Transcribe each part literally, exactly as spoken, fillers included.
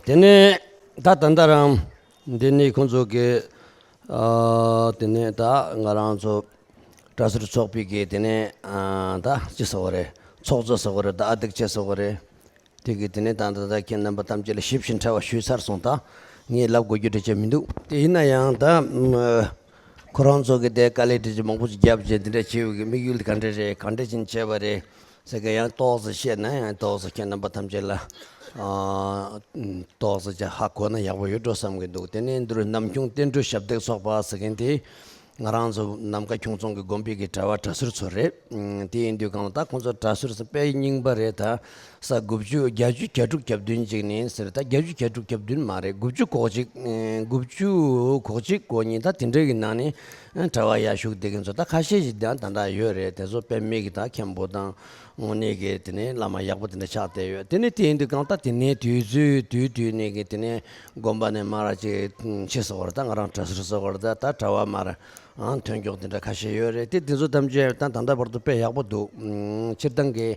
དེ་ནས་ད་ད་ལྟ་རང་འདི་ནི་ཁོང་ཚོ་གི་ཨ་དེ་ནས་ད་ང་རང་ཚོ་གྲྭ་ཟུར་ཚོགས་པའི་གི་དེ་ནས་ཨ་ད་ཅི་ཟེར་བ་རེད། ཚོགས་གཙོ་ཟེར་བ་རེད། ད་ཨ་དེག་ཅེས་ཟེར་བ་རེད། དེ་གི་དེ་ནས་ད་ད་ད་ཁྱེད་རྣམ་པ་ཐམས་ཅད་ལ་ཞིབ་ཅིང་ཕྲ་བ་ཞུས་ཚར་སོང་། ད་ངས་ལབ་དགོས་རྒྱུ་འདྲ་ཅིག་མི་འདུག་དེ་ཡིན་ན་ཡང་ད་ཨ་ཁོ་རང་ཚོ་གི་དེ་དཀའ་ལས་འདྲ་ཅིག་མང་པོ་ཅིག་བརྒྱབ་བྱས་འདི་འདྲ་བྱེད་ཡོད་གི། དམིགས་ཡུལ་ག་འདྲ་རེད། ག་འདྲ་ཅིག་བྱས་པ་རེད། ཟེར་གི་ཡང་ཏོག་ཙམ་བཤད་ན་ཡང་ཏོག་ཙམ་ཁྱེད་རྣམ་པ་ཐམས་ཅད་ལ་ཨ་ཏོག་ཙམ་ཅིག་ཧ་གོ་ན་ཡག་པོ་ཡོད་འགྲོ་བསམ་གི་འདུག་དེ་ནས་འདིར་ནམ་རྒྱུན་བསྟན་འགྲོའི་ཞབས་འདེགས་ཚོགས་པ་ཟེར་མཁན་དེ་ང་རང་ཚོ་ནམ་མཁའ་ཁྱུང་རྫོང་གི་དགོན་པའི་གི་གྲྭ་བ་གྲྭ་ཟུར་ཚོ་རེད། ཨུམ། དེ་ཡིན་དུས་གང་ལ་ད་ཁོང་ཚོ་གྲྭ་ཟུར་ཚོ་དཔེ་རྙིང་པ་རེད། ད་ས་དགུ་བཅུ་བརྒྱད་ཅུ་གྱ་དྲུག་གྱ་བདུན་ཅིག་ནས་ཟེར། ད་བརྒྱད་ཅུ་གྱ་དྲུག་གྱ་བདུན་མ་རེད། དགུ་བཅུ་གོ་གཅིག་ཨུམ། དགུ་བཅུ་གོ་གཅིག་གོ་གཉིས་ད་དེ་འདྲའི་གི་ནང་ནས་ཨ་གྲྭ་བ་ཡར་ཞུགས་བསྡད་མཁན་ཚོ་ད་ཁ་ཤས་ཤིག་ད་ད་ལྟ་ཡོད་རེད། དེ་ཚོ་དཔེ་མེད་གི་ད་མཁན་པོ་དང་། དངོས་གནས་ཀྱི་དེ་ནས་བླ་མ་ཡག་པོ་དེ་འདྲ་ཆགས་བསྡད་ཡོད། དེ་ནས་དེ་ཡིན་དུས་གང་ལྟར་དེ་ནས་དུས་ཚོད་དུས་དུས་ནས་ཀྱི་དེ་ནས་དགོན་པ་ནས་མར་ཅིག་ཕྱི་སོགས་པར་ད་ང་རང་གྲྭ་ཟུར་སོགས་པར་ད་ད་གྲྭ་བ་མར་ཨང་ཐོན་མགྱོགས་དེ་འདྲ་ཁ་ཤས་ཡོད་རེད། དེ་དེ་ཚོ་ཐམས་ཅད་ད་ད་ལྟ་བར་དུ་དཔེ་ཡག་པོ་འདུག་ཨང་སྤྱིར་བཏང་གི་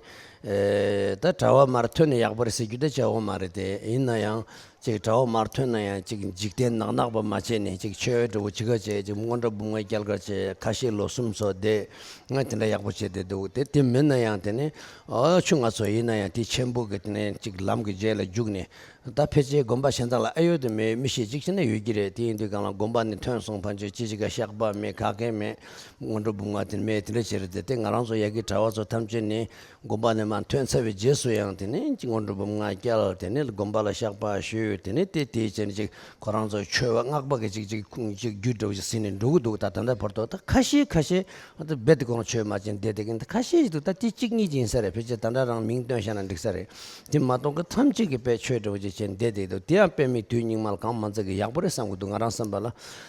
ཨེ་ད་གྲྭ་བ་མར་ཐོན་ནས་ཡག་པོ་རེད་ཟེར་རྒྱུ་དེ་བྱ་བ་མ་རེད། དེ་ཡིན་ན་ཡང་། ཅིག་གྲྭ་བ་མར་ཐོན་ན་ཡང་ཅིག་འཇིག་རྟེན་ནག་ནག་པ་མ་བྱས་ནས་ཅིག་ཆོས་འདྲ་བོ་ཅིག་ག་བྱས། ཅིག་སྔོན་འགྲོ་འབུམ་ལྔ་བསྐྱལ་ག་བྱས། ཁ་ཤས་ལོ་གསུམ་སོགས་བསྡད། ང་དེ་འདྲ་ཡག་པོ་བྱས་བསྡད་འདུག་དེ་དེ་མིན་ན་ཡང་དེ་ནས་ཨ་ཆུང་ང་ཚོ་ཡིན་ན་ཡང་དེ་ཆེན་པོ་གི་དེ་ནས་ཅིག་ལམ་གྱི་རྗེས་ལ་རྒྱུགས་ནས་ད་ཕལ་ཆེར་དགོན་པ་གཞན་དག་ལ་ཨེ་ཡོད་དེ་མེད་མི་ཤེས། ཅིག་བྱས་ན་ཡོད་ཀྱི་རེད། དེ་ཡིན་དུས་གང་ལ་དགོན་པ་ནས་ཐོན་སོང་ཕན་ཆོད་ཅི་ཅིག་ག་བཤགས་པ་མེད། ག་གེ་མེད། སྔོན་འགྲོ་འབུམ་ལྔ་དེ་མེད། དེ་འདྲ་བྱས་རེད། དེ་དེ་ང་རང་ཚོ་ཡ་གི་གྲྭ་བ་ཚོ་ཐམས་ཅད་ནས། དགོན་པ་ནས་མར་ཐོན་ཚར་བའི་རྗེས་སུ་ཡང་དེ་ནས་སྔོན་འགྲོ་འབུམ་ལྔ་བསྐྱལ། དེ་ནས་དགོན་པ་ལ་བཤགས་པ་ཞུས། དེ་ནས་དེ་དེའི་རྗེས་ནས་ཅིག་ཁོ་རང་ཚོ་ཆོས་པ་སྔགས་པ་གི་ཅིག་ཅིག་ཅིག་རྒྱུད་འདྲ་བོ་ཞིག་ཟིན་ནས་འགྲོ་གི་འདུག་ད་ད་ལྟ་བར་དུ་ད་ཁ་ཤས་ཁ་ཤས་ཨ་ད་རྦད་དེ་ཁོ་རང་ཆོས་མ་བྱས་བསྡད་བསྡད་མཁན་ད་ཁ་ཤས་ཤིག་འདུག་ད་དེ་གཅིག་གཉིས་ཅིག་ཡིན་ས་རེད། ཕལ་ཆེར་ད་ལྟ་རང་མིང་བཏོན་བཞག་ན་འགྲིག་ས་རེད། དེ་མ་གཏོགས་གི་ཐམས་ཅད་ཀྱིས་དཔེ་ཆོས་འདྲ་བོ་ཅིག་བྱས་བསྡད་བསྡད་འདུག་དེ་ཡང་དཔེ་མི་དུས་སྙིགས་མ་ལ་གང་མ་འཛེགས་ཀྱི་ཡག་པོ་རེད་བསམ་གི་འདུག་ང་རང་བསམ་པ་ལ།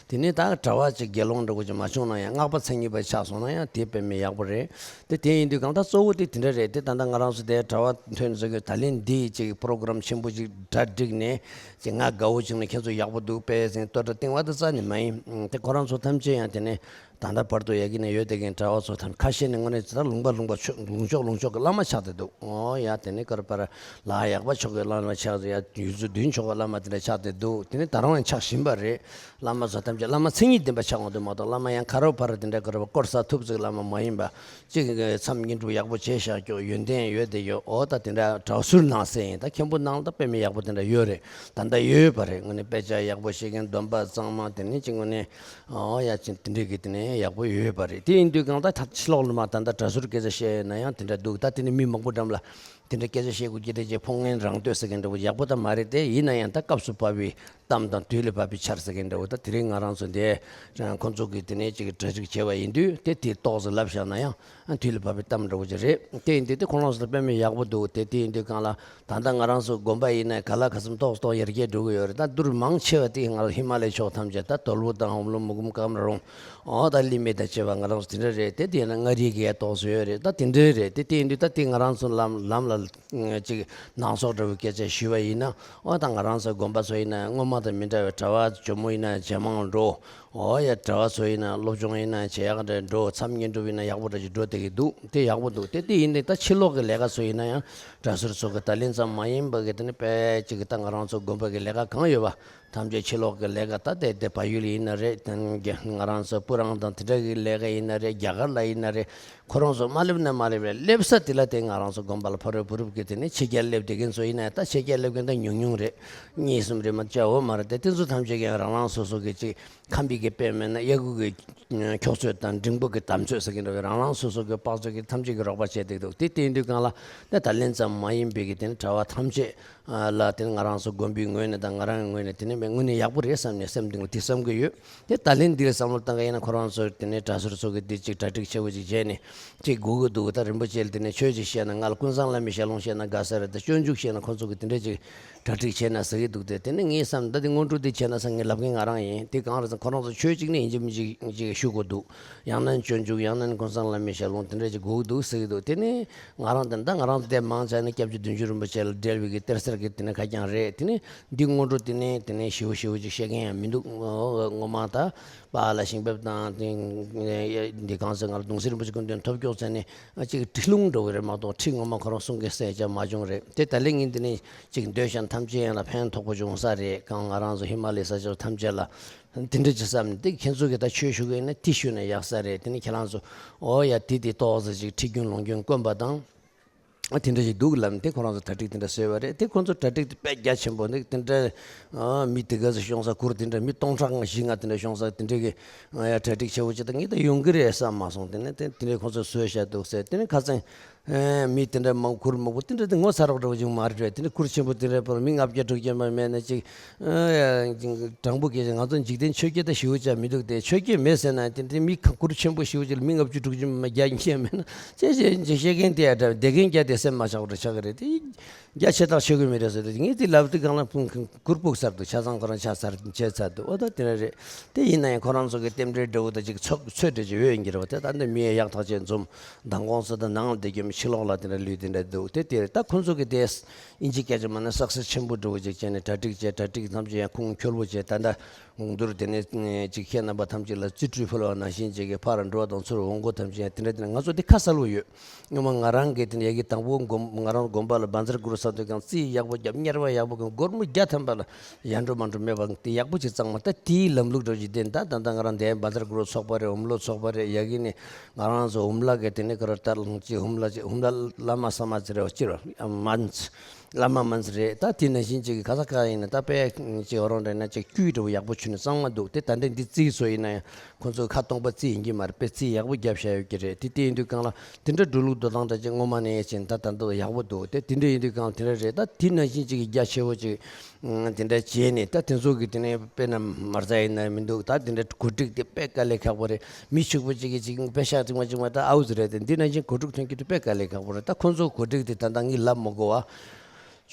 དེ་ནས་ད་གྲྭ་བ་ཅིག་དགེ་སློང་འདྲ་བོ་ཅིག་མ་བྱུང་ན་ཡང་སྔགས་པ་མཚན་ཉིད་པ་ཆགས་སོང་ན་ཡང་དེ་དཔེ་མི་ཡག་པོ་རེད། དེ་དེ་ཡིན་དུས་གང་ལྟར་གཙོ་བོ་དེ་དེ་འདྲ་རེད། དེ་ད་ལྟ་ང་རང་ཚོ་དེ་གྲྭ་བ་ཐོན་ཚོ་གི་ད་ལན་འདི་ཅིག་པོ་རོ་གྷ་རམ་ཆེན་པོ་ཅིག་གྲ་སྒྲིག་ནས་ཅིག་ང་དགའ་བོ་བྱུང་ནས་ཁྱེད་ཚོ་ཡག་པོ་འདུག་པས་ཟེར་བསྟོད་སྒྲ་བཏིང་བ་དེ་རྩ་ནས་མ་ཡིན། དེ་ཁོ་རང་ཚོ་ཐམས་ཅད་ཡང་དེ་ནས་ད་ལྟ་བར་དུ་ཡ་གི་ནས་ཡོད་དེ་གིན་གྲྭ་བ་ཚོ་ཐམས་ཁ་ཤས་ནས་དངོས་གནས་ད་ལུང་པ་ལུང་པ་ཆོས་ལུང་ཕྱོགས་ལུང་ཕྱོགས་ཀྱི་བླ་མ་ཆགས་ཏེ་འདུག་ཨོ་ཡ་དེ་ནས་ཀར་པར་ལ་ཡག་པ་ཕྱོགས་ཀྱི་བླ་མ་ཆགས་ཏེ་ཡ་ཡུལ་ཚོ་བདུན་ཕྱོགས་ཀྱི་བླ་མ་དེ་འདྲ་ཆགས་ཏེ་འདུག་དེ་ནས་ད་རུང་ཡང་ཆགས་བཞིན་པ་རེད། བླ་མ་ཚོ་ཐམས་ཅད་བླ་མ་མཚན་ཉིད་ལྡན་པ་ཆགས་འོང་དུས་མ་གཏོགས་བླ་མ་ཡང་ཁ་རོག་ཕར་དེ་འདྲ་ཁ་རོག་སྐོར་ས་ཐུབ་ཚིག་བླ་མ་མ་ཡིན་པ་གཅིག་མཚམས་བསྙེན་སྒྲུབ་ཡག་པོ་བྱས་བཞག་ཀྱོག་ཡོན་ཏན་ཡོད་དེ་ཡོད། འོ་ད་དེ་འདྲ་གྲྭ་ཟུར་ནང་སེ་ཡིན། ད་མཁན་པོ་ནང་ད་དཔེ་མི་ཡག་པོ་དེ་འདྲ་ཡོད་རེད། ད་ད་ཡོད་པ་རེད། དངོས་གནས་དཔེ་ཆ་ཡག་པོ་ཤེས་མཁན་སྡོམ་པ་གཙང་མ་དེ་ནས་ཅིག་དངོས་གནས་འོ་ཡ་ཅིག་དེ་འདྲའི་གི་དེ་ནས་ཡག་པོ་ཡོད་པ་རེད། དེ་ཡིན་དུས་གང་ད་ད་ཕྱི་ལོགས་ལ་མ་ད་ད་གྲྭ་ཟུར་སྐད་ཆ་བཤད་ཡོད་ན་ཡང་དེ་འདྲ་འདུག་ད་དེ་ནས་མི་མང་པོ་འགྲམ་ལ་དེ་འདྲ་སྐད་ཆ་བཤད་དགོས་ཀྱི་རེད་ཅེས་ཕོ་ངན་རང་བསྟོད་ཟེར་མཁན་འདྲ་བོ་ཡག་པོ་ད་མ་རེད་དེ། ཡིན་ན་ཡང་ད་སྐབས་སུ་བབས་པའི་གཏམ་དང་དུས་ལ་བབས་པའི་ཆར་ཟེར་མཁན་འདྲ་བོ་ད་དེ་རིང་ང་རང་ཚོ་འདི་ཁོང་ཚོ་གི་དེ་ནས་ཅིག་གྲ་སྒྲིག་བྱས་པ་ཡིན་དུས་དེ་དེ་ཏོག་ཙམ་ལབ་བཞག་ན་ཡང་དུས་ལ་བབས་པའི་གཏམ་འདྲ་བོ་ཅིག་རེད། དེ་ཡིན་དུས་དེ་ཁོང་རང་ཚོ་ད་དཔེ་མི་ཡག་པོ་འདུག་དེ་དེ་ཡིན་དུས་གང་ལ་ད་ལྟ་ང་རང་ཚོ་དགོན་པ་ཡིན་ན་ག་ལ་ག་ཚོད་ཏོག་ཙམ་ཏོག་ཡར་རྒྱས་འགྲོ་གི་ཡོད་རེད། ད་འདུར་མང་ཆེ་བ་དེ་ང་ལ་ཧི་མ་ལའི་ཕྱོགས་ཐམས་ཅད་ད་དོལ་པོ་དང་ཧོམ་ལུང་མུ་གུམ་ཀམ་རོང་འོ་ད་ལི་མེ་ད་བྱེད་པ་ང་རང་ཚོ་དེ་འདྲ་རེད། དེ་དེ་ཡིན་ན་མངའ་རིས་ཀྱི་ཡ་ཏོག་ཙམ་ཡོད་རེད། ད་དེ་འདྲ་རེད། དེ་དེ་ཡིན་དུས་ད་དེ་ང་རང་ཚོ་ལམ་ལམ་ལ་ཅིག་ནང་སོག་འདྲ་བོའི་སྐད་ཆ་ཞུས་པ་ཡིན་ན་འོ་ད་ང་རང་ཚོ་དགོན་པ་ཚོ་ཡིན་ན་སྔོན་མ་དང་མི་འདྲ་བའི་གྲྭ་བ་ཇོ་མོ་ཡིན་ན་ཇེ་མང་འགྲོ། འོ་ཡ་གྲྭ་བ་ཚོ་ཡིན་ན་སློབ་སྦྱོང་ཡིན་ན་ཇེ་ཡག་འདྲ་འགྲོ། མཚམས་བསྙེན་སྒྲུབ་ཡིན་ན་ཡག་པོ་འདྲ་ཅིག་འགྲོ་བསྡད་ཀྱི་འདུག་དེ་ཡག་པོ་འདུག་དེ་དེ་ཡིན་དུས་ད་ཕྱི་ལོགས་ཀྱི་ལས་ཀ་ཚོ་ཡིན་ན་ཡང་གྲྭ་ཟུར་ཚོ་གི་ད་ལན་ཙམ་མ་ཡིན་པ་གི་དེ་ནི་དཔེ་ཅིག་གི་ད་ང་རང་ཚོ་དགོན་པ་གི་ལས་ཀ་གང་ཡོད་པ། ཐམས་ཅད་ཕྱི་ལོགས་ཀྱི་ལས་ཀ་ད་ལྟའི་དེ་བལ་ཡུལ་ཡིན་ན་རེད། དེ་ང་རང་ཚོ་སྤུ་རང་དང་དེ་འདྲ་གི་ལས་ཀ་ཡིན་ན་རེད། རྒྱ་གར་ལ་ཡིན་ན་རེད། ཁོ་རང་ཚོ་མ་སླེབས་ན་མ་སླེབས་རེད། སླེབས་ས་དེ་ལ་དེ་ང་རང་ཚོ་དགོན་པ་ལ་ཕ་རོལ་བུ་རུབ་ཀྱི་དེ་ནས་ཕྱི་རྒྱལ་སླེབས་བསྡད་མཁན་ཚོ་ཡིན་ན་ད་ཕྱི་རྒྱལ་སླེབས་མཁན་ད་ཉུང་ཉུང་རེད། གཉིས་གསུམ་རེད་མ་གཏོགས་ཡོད་མ་རེད། དེ་དེ་ཚོ་ཐམས་ཅད་ཀྱང་རང་རང་སོ་སོ་གི་ཅིག་ཁམས་པའི་གི་དཔེ་མེད་ན་གཡག་གུ་གི་འཁྱོག་ཚོད་དང་འབྲིང་པོ་གི་དམ་ཚོད་ཟེར་གྱི་འདྲ་བའི་རང་རང་སོ་སོ་གི་དཔག་ཚོད་ཀྱི་ཐམས་ཅད་ཀྱི་རོགས་པ་བྱས་བསྡད་འདུག་དེ་དེ་ཡིན་དུས་གང་ལ་ད་ད་ལན་ཙམ་མ་ཡིན་པའི་གི་དེ་ནས་གྲྭ་བ་ཐམས་ཅད་ལ་དེ་ནི་ང་རང་ཚོ་དགོན་པའི་ངོས་ནས་དང་ང་རང་ངོས་ནས་དེ་ནི་དངོས་གནས་ཡག་པོ་རེད་བསམ་ནས་སེམས་གཏིང་ལ་དེ་བསམ་གི་ཡོད། དེ་ད་ལན་འདིར་བསམ་བློ་བཏང་གི་ཡིན་ན་ཁོ་རང་ཚོ་དེ་ནས་གྲྭ་ཟུར་ཚོ་གི་འདི་གཅིག་གྲ་སྒྲིག་ཆེ་བོ་ཅིག་བྱས་ནས་ཅིག་སྒུག་གི་འདུག་ད་རིན་པོ་ཆེ་ལ་དེ་ནས་ཆོས་ཅིག་བཤད་ན་ང་ལ་ཀུན་བཟང་བླ་མའི་ཞལ་ལུང་བཤད་ན་དགའ་ས་རེད། ད་སྤྱོད་འཇུག་བཤད་ན་ཁོ་ཚོ་གི་དེ་འདྲ་ཅིག་གྲ་སྒྲིག་བྱས་ན་ཟེར་གི་འདུག་དེ་དེ་ནས་ངས་བསམ་ད་དེ་སྔོན་འགྲོ་དེ་བྱས་ན་ས་ངས་ལབ་མཁན་ང་རང་ཡིན། དེ་གང་རེད་ཟེར་ཁོ་རང་ཚོ་ཆོས་ཅིག་ནས་ཡིན་གཅིག་མིན་གཅིག་ཅིག་ཞུ་དགོས་འདུག་ཡང་ན་སྤྱོད་འཇུག་ཡང་ན་ཀུན་བཟང་བླ་མའི་ཞལ་ལུང་དེ་འདྲ་ཅིག་དགོས་འདུག་ཟེར་གི་འདུག་དེ་ནས་ང་རང་དེ་ད་ང་རང་དེ་མང་ཆ་ནས་སྐྱབས་རྗེ་བདུད་འཇོམས་རིན་པོ་ཆེ་ལ་འབྲེལ་བའི་གི་གཏེར་གསར་ གི་དེ་ནས་ཁ་རྐྱང་རེད། དེ་ནས་འདི་སྔོན་འགྲོ་དེ་ནས་དེ་ནས་ཞེ་པོ་ཞེ་པོ་ཅིག་བཤད་མཁན་ཡང་མི་འདུག་ངོ་མ་ད་པཱ་ལགས་ཞིང་ཕེབས་དང་དེ་འདི་གང་ཟེར་ང་ལ་གདུང་སྲས་རིན་པོ་ཆེ་སྐུ་མདུན་ཐོབ་སྐྱོ་ཟེར་ནས་ཅིག་ཁྲིད་ལུང་འགྲོ་གི་རེད་མ་གཏོགས་ཁྲིད་ངོ་མ་ཁོ་རང་གསུང་མཁན་གསལ་ཆ་མ་བྱུང་རེད། དེ་ད་ལན་ངས་འདི་ནས་ཅིག་འདོད་ཞེན་ཐམས་ཅད་ཡང་ལ་ཕན་ཐོགས་པོ་བྱུང་ས་རེད། གང་ང་རང་ཚོ་ཧི་མ་ལའི་ས་ཕྱོགས་ཐམས་ཅད་ལ་དེ་འདྲ་ཅིག་བསམ་ནས་དེ་ཁྱེད་ཚོ་གི་ད་ཆོས་ཞུ་གི་ཡིན་ན་དེ་ཞུས་ན་ཡག་ས་རེད། དེ་ནས་ཁྱེད་རང་ཚོ་ཨོ་ཡ་དེ་དེ་ཏོག་ཙམ་ཅིག་ཁྲིད་རྒྱུན་ལོངས་རྒྱུན་དཀོན་པ་དང་། ཨ་དེ་འདྲ་ཞིག་འདུག་ལབ་ནས་དེ་ཁོ་རང་ཚོ་གྲ་སྒྲིག་དེ་འདྲ་བཟོས་པ་རེད། དེ་ཁོ་ཚོ་གྲ་སྒྲིག་དེ་དཔེ་རྒྱ་ཆེན་པོ་འདུག་དེ་འདྲ་ཨ་མི་དེ་ག་ཚོ་ཤོང་ས་གུར་དེ་འདྲ་མི་སྟོང་ཕྲག་ལྔ་བཞི་ལྔ་དེ་འདྲ་ཤོང་ས་དེ་འདྲ་གི་ཨ་ཡ་གྲ་སྒྲིག་ཆེ་བོ་ཅིག་ད་ངས་ད་ཡོང་གི་རེད་བསམ་མ་སོང་། དེ་ནས་དེ་དེ་འདྲ་ཁོ་ཚོ་བཟོས་བཞག་འདུག་ཟེར། དེ་ནས་ཁ་སང་ཨ་མི་དེ་འདྲ་མང་གུར་མང་པོ་དེ་འདྲ་དེ་ངོ་ཚ་རོགས་འདྲ་བོ་ཅིག་མ་རེད་རེད། དེ་འདྲ་གུར་ཆེན་པོ་དེ་འདྲ་པར་མི་ལྔ་བརྒྱ་དྲུག་བརྒྱ་མ་མེད་ན་ཅིག་ཨ་ཡ་དྲང་པོ་སྐད་ཆ་ང་ཚོ་འཇིག་རྟེན་ཆོས་བརྒྱད་ད་ཞེ་པོ་ཅིག་མི་འདུག་དེ་ཆོས་བརྒྱད་མེད་ཟེར་ན་དེ་འདྲ་མི་གུར་ཆེན་པོ་ཞེ་པོ་ཅིག་ལ་མི་ལྔ་བཅུ་དྲུག་ཅུ་མ་བརྒྱ་ཉིས་བརྒྱ་མེད་ན་ཅེ་ཅེ་ཅེ་བཤད་མཁན་དེ་ཡ་འདྲ་བདེ་མཁན་བརྒྱ་དེ་སེམས་མ་ཆགས་པ་འདྲ་ཆགས་ཀྱི་རེད། དེ་རྒྱ་ཆེ་ཐག་ཆོད་གི་མི་རེད་ཟེར་དུས་ངས་དེ་ལབ་དུས་གང་ལ་ཕུང་གུར་ཕུག་ཚར་འདུག་ཆ་ཚང་ཁོ་རང་ཆ་ཚར་བྱས་ཚར་འདུག་ཨོ་ད་དེ་འདྲ་རེད། དེ་ཡིན་ན་ཡང་ཁོ་རང་ཚོ་གི་རྟེན་འབྲེལ་འདྲ་བོ་ད་ཅིག་ཚོགས་ཚོད་འདྲ་ཅིག་ཡོད་ཡིན་གྱི་རེད་བ། དེ་ད་འདི་མི་ཡ་ཡག་ཐག་ཆོད་འཛོམས་མདང་དགོང་སོ་ད་ནང་ལ་བསྡད་རྒྱུ་མི་ཕྱི་ལོགས་ལ་དེ་འདྲ་ལུས་དེ་འདྲ་འདུག་དེ་དེ་རེད། ད་ཁོ་ཚོ་གི་དེ་ཨིན་ཇི་སྐད་ཆ་མ་ན་སག་སེ་ཆེན་པོ་འདྲ་བོ་ཅིག་བྱས་ནས་གྲ་སྒྲིག་བྱས། གྲ་སྒྲིག་ཐམས་ཅད་ཡང་ཁུངས་འཁྱོལ་པོ་བྱས། ད་ལྟ་འོང་དུས་དེ་ནས་ཅིག་ཁྱེད་རྣམ་པ་ཐམས་ཅད་ལ་རྩིས་སྤྲོད་ཕུལ་བ་ནང་བཞིན་ཅིག་གི་ཕར་འགྲོ་བ་དང་ཚུར་འོང་སྒོ་ཐམས་ཅད་ཡང་དེ་འདྲ་དེ་འདྲ་ང་ཚོ་དེ་ཁ་གསལ་པོ་ཡོད། སྔོན་མ་ང་རང་གིས་དེ་ནས་ཡ་གི་དང་པོ་དགོན་ང་རང་དགོན་པ་ལ་བཛྲ་གུ་རུ་ས་དོན་གང་རྩིས་ཡག་པོ་རྒྱབ། གཉེར་བ་ཡག་པོ་གང་སྒོར་མོ་བརྒྱ་ཐམ་པ་ལ་ཡར་འགྲོ་མར་འགྲོ་མེད་པ་དེ་ཡག་པོ་ཅིག་གཙང་མ། ད་དེའི་ལམ་ལུགས་འདྲ་ཅིག་བསྟན། ད་ད་ལྟ་ང་རང་དེ་བཛྲ་གུ་རུ་ཚོགས་པ་རེད། འོམ་ལོ་ཚོགས་པ་རེད། ཡ་གི་ནས་ང་རང་ཚོ་འོམ་ལ་གི་དེ་ནས་ག་རེ་ལྟར་ལྷུང་ཅིག་འོམ་ལ་ཅིག་འོམ་ལ་བླ་མ་ས་མ་ཚེ་རེད་བ་ཅི་རེད་མན་ཚེ། བླ་མ་མན་ཚེ་རེད། ད་དེ་ནང་བཞིན་ཅིག་གི་ག་ས་ག་ཡིན་ན་ད་དཔེ་ཅིག་འོ་རང་རེད་ན་ཅིག་སྐུད་འདྲ་བོ་ཡག་པོ་ཆུ་ནས་གཙང་མ་འདུག་དེ་ད་ལྟ་འདི་རྩིས་སོ་ཡིན་ན་ཡང་ཁོ་ཚོས་ཁ་སྟོང་པ་རྩིས་ཡིན་གྱི་མ་རེད། དཔེ་རྩིས་ཡག་པོ་བརྒྱབ་བཞག་ཡོད་ཀྱི་རེད། དེ་དེ་ཡིན་དུས་གང་ལ་དེ་འདྲ་འགྲོ་ལུགས་འགྲོ་སྟངས་འདྲ་ཅིག་སྔོན་མ་ནས་ཡས་ཅིག་ད་ད་ལྟ་ཡག་པོ་འདུག་དེ་དེ་འདྲ་ཡིན་དུས་གང་ལ་དེ་འདྲ་རེད། ད་དེ་ནང་བཞིན་ཅིག་གི་རྒྱ་ཆེ་བོ་ཅིག་དེ་འདྲ་བྱས་ནས་ད་དེ་ཚོ་གི་དེ་ནས་དཔེར་ན་མ་རྩ་ཡིན་ན་མི་འདུག་ད་དེ་འདྲ་གོ་སྒྲིག་དེ་དཔེ་དཀའ་ལས་ཁག་པོ་རེད། མི་ཕྱུག་པོ་ཅིག་གིས་ཅིག་དཔེ་ཤག་ཅིག་མ་ཅིག་མ་ད་ཨའུ་ཙི་རེད་དེ། འདི་ནང་བཞིན་གོ་སྒྲིག་ཐོན་རྒྱུ་དེ་དཔེ་དཀའ་ལས་ཁག་པོ་རེད། ད་ཁོ་ཚོ་གོ་སྒྲིག་དེ་ད་ལྟ་ངས་ལབ་མ་དགོས་པ།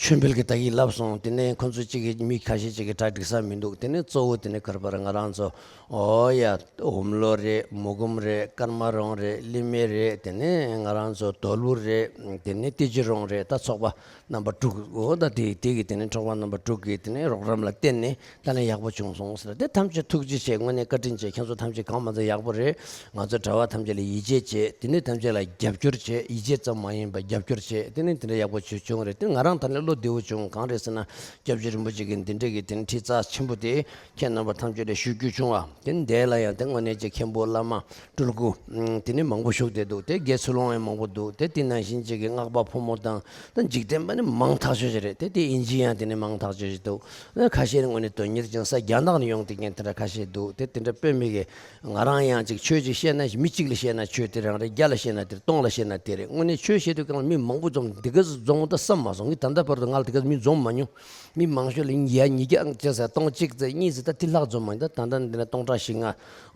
ཆོས་འཕེལ་གྱིས་ད་གིན་ལབ་སོང་། དེ་ནས་ཁོ་ཚོ་གཅིག་གིས་མི་ཁ་ཤས་གཅིག་གིས་གྲ་སྒྲིག་ས་མི་འདུག་དེ་ནས་གཙོ་བོ་དེ་ནས་ག་རེ་པར་ང་རང་ཚོ་ཨོ་ཡ་འོམ་ལོ་རེད། མུ་གུམ་རེད། ཀརྨ་རོང་རེད། ལི་མེ་རེད། དེ་ནས་ང་རང་ཚོ་དོལ་པོ་རེད། དེ་ནས་ཏི་ཅི་རོང་རེད། ད་ཚོགས་པ་རྣམ་པ་དྲུག་འོ་ད་དེ་དེ་གི་དེ་ནས་འཕྲོག་པ་རྣམ་པ་དྲུག་གི་དེ་ནས་རོགས་རམ་ལ་བརྟེན་ནས་ད་ནས་ཡག་པོ་བྱུང་སོང་ཟེར། དེ་ཐམས་ཅད་ཐུགས་རྗེ་ཆེ། དངོས་གནས་བཀའ་དྲིན་ཆེ། ཁྱེད་ཚོ་ཐམས་ཅད་གང་མ་ཚད་ཡག་པོ་རེད། ང་ཚོ་གྲྭ་པ་ཐམས་ཅད་ལ་ཡིད་ཆེས་བྱེད། དེ་ནས་ཐམས་ཅད་ལ་རྒྱབ་སྐྱོར་བྱེད། ཡིད་ཆེས་ཙམ་མ་ཡིན་པར་རྒྱབ་སྐྱོར་བྱེད། དེ་ནས་དེ་འདྲ་ཡག་པོ་བྱུང་བྱུང་རེད། དེ་ང་རང་ད་ནས་བློ་བདེ་བོ་བྱུང་། གང་རེད་ཟེར་ན་སྐྱབས་རྗེ་རིན་པོ་ཆེ་གི་འདི་འདྲ་གི་དེ་ནས་ཁྲིད་རྩ་ཆེན་པོ་དེ་ཁྱེད་རྣམ་པ་ཐམས་ཅད་ལ་ཞུ་རྒྱུ་བྱུང་བ། དེ་ནས་འདས་ལ་ཡང་དེ་དངོས་གནས་ཀྱི་མཁན་པོ་བླ་མ་སྤྲུལ་སྐུ་དེ་ནས་མང་པོ་བཞུགས་བསྡད་འདུག་དེ་དགེ་ཚུལ་སློང་ཡང་མང་པོ་འདུག་དེ་དེ་ནང་བཞིན་ཅིག་གི་སྔགས་པ་ཕོ་མོ་དང་ད་འཇིག་རྟེན་པ་ནི་མང་ཐག་ཆོད་ཅིག་རེད། དེ་དེ་ཨིན་ཇི་ཡང་དེ་ནས་མང་ཐག་ཆོད་ཅིག་འདུག་ཁ་ཤས་ནི་དངོས་གནས་དོན་གཉེར་ཅན་ས་རྒྱ་ནག་ནས་ཡོང་བསྡད་མཁན་དེ་འདྲ་ཁ་ཤས་འདུག་དེ་དེ་འདྲ་དཔེ་མི་གི་ང་རང་ཡང་ཅིག་ཆོས་ཅིག་བཤད་ན་མི་གཅིག་ལ་བཤད་ན་ཆོས་དེ་རང་རེད། བརྒྱ་ལ་བཤད་ན་དེ་རེད། སྟོང་ལ་བཤད་ན་དེ་རེད། དངོས་གནས་ཆོས་བཤད་དུས་གང་ལ་མི་མང་པོ་འཛོམས། འདི་ག་ཚོད་འཛོམས་ད་བསམ་མ་སོང་། ངས་ད་ལྟ་བར་དུ་ང་ལ་དེ་ག་ཚོད་མི་འཛོམས་མ་མྱོང་། མི་མང་ཤོས་ལ་ཡ་ཉིས་བརྒྱ་ཨང་བརྒྱ་ཟེར་སྟོང་གཅིག་ཙམ་གཉིས་ཙམ་ད་དེ་ལྷག་འཛོམས་མ་ཡིན། ད་ད་ལྟ་འདི་ན་སྟོང་ཕྲག་བཞི་ལྔ་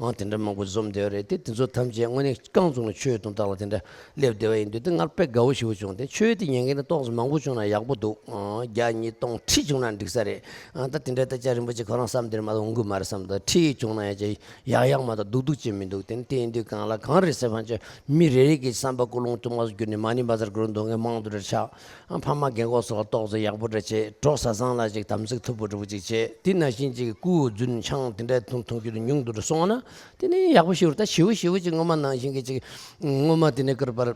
ཨང་དེ་འདྲ་མང་པོ་འཛོམས་བསྡད་ཡོད་རེད། དེ་དེ་ཚོ་ཐམས་ཅད་དངོས་གནས་རྐང་བཙུགས་ནས་ཆོས་དོན་དག་ལ་དེ་འདྲ་སླེབས་བསྡད་པ་ཡིན་དུས་དེ་ངར་དཔེ་དགའ་བོ་ཞེ་པོ་བྱུང་། དེ་ཆོས་དེ་ཉན་མཁན་དེ་ཏོག་ཙམ་མང་པོ་བྱུང་ན་ཡག་པོ་འདུག་ཨང་བརྒྱ་གཉིས་སྟོང་ཁྲི་བྱུང་ན་འགྲིག་ས་རེད། ཨང་ད་དེ་འདྲ་ད་ལྕགས་རིན་པོ་ཆེ་ཁོ་རང་བསམ་དེར་མ་གཏོགས་འོང་གི་མ་རེད་བསམ། ད་ཁྲི་བྱུང་ན་ཡང་ཅིག་ཡག་ཡག་མ་གཏོགས་སྡུག་སྡུག་ཅིག་མི་འདུག་དེ་ནི་དེ་ཡིན་དུས་གང་ལ་གང་རེད་ཟེར་ཕན་ཆད་མི་རེ་རེ་གི་བསམ་པ་ཀུན་སློང་དུ་མ་སུ་གྱུར་ནས་མ་ཎི་བཛྲ་གུ་རུ་འདོན་མཁན་མང་དུ་རེ་ཆགས། ཨ་ཕ་མ་རྒན་གོག་ཚོ་ལ་ཏོག་ཙམ་ཡག་པོ་འདྲ་བྱེད། གྲོགས་བཟང་ལ་ཅིག་དམ་ཚིག་ཐུབ་པོ་འདྲ་བོ་ཅིག་བྱེད། དེ་ནང་བཞིན་ཅིག་སྐུ་རྫུན་ཆང་དེ་འདྲ་འཐུང་འཐུང་རྒྱུ་དེ་ཉུང་དུ་འགྲོ་སོང་ན་དེ་ནི་ཡག་པོ་ཞེ་པོ་རེད། ད་ཞེ་པོ་ཞེ་པོ་ཅིག་སྔོན་མ་ནང་བཞིན་གྱི་ཅིག་སྔོན་མ་དེ་ནས་ཀིར་པར་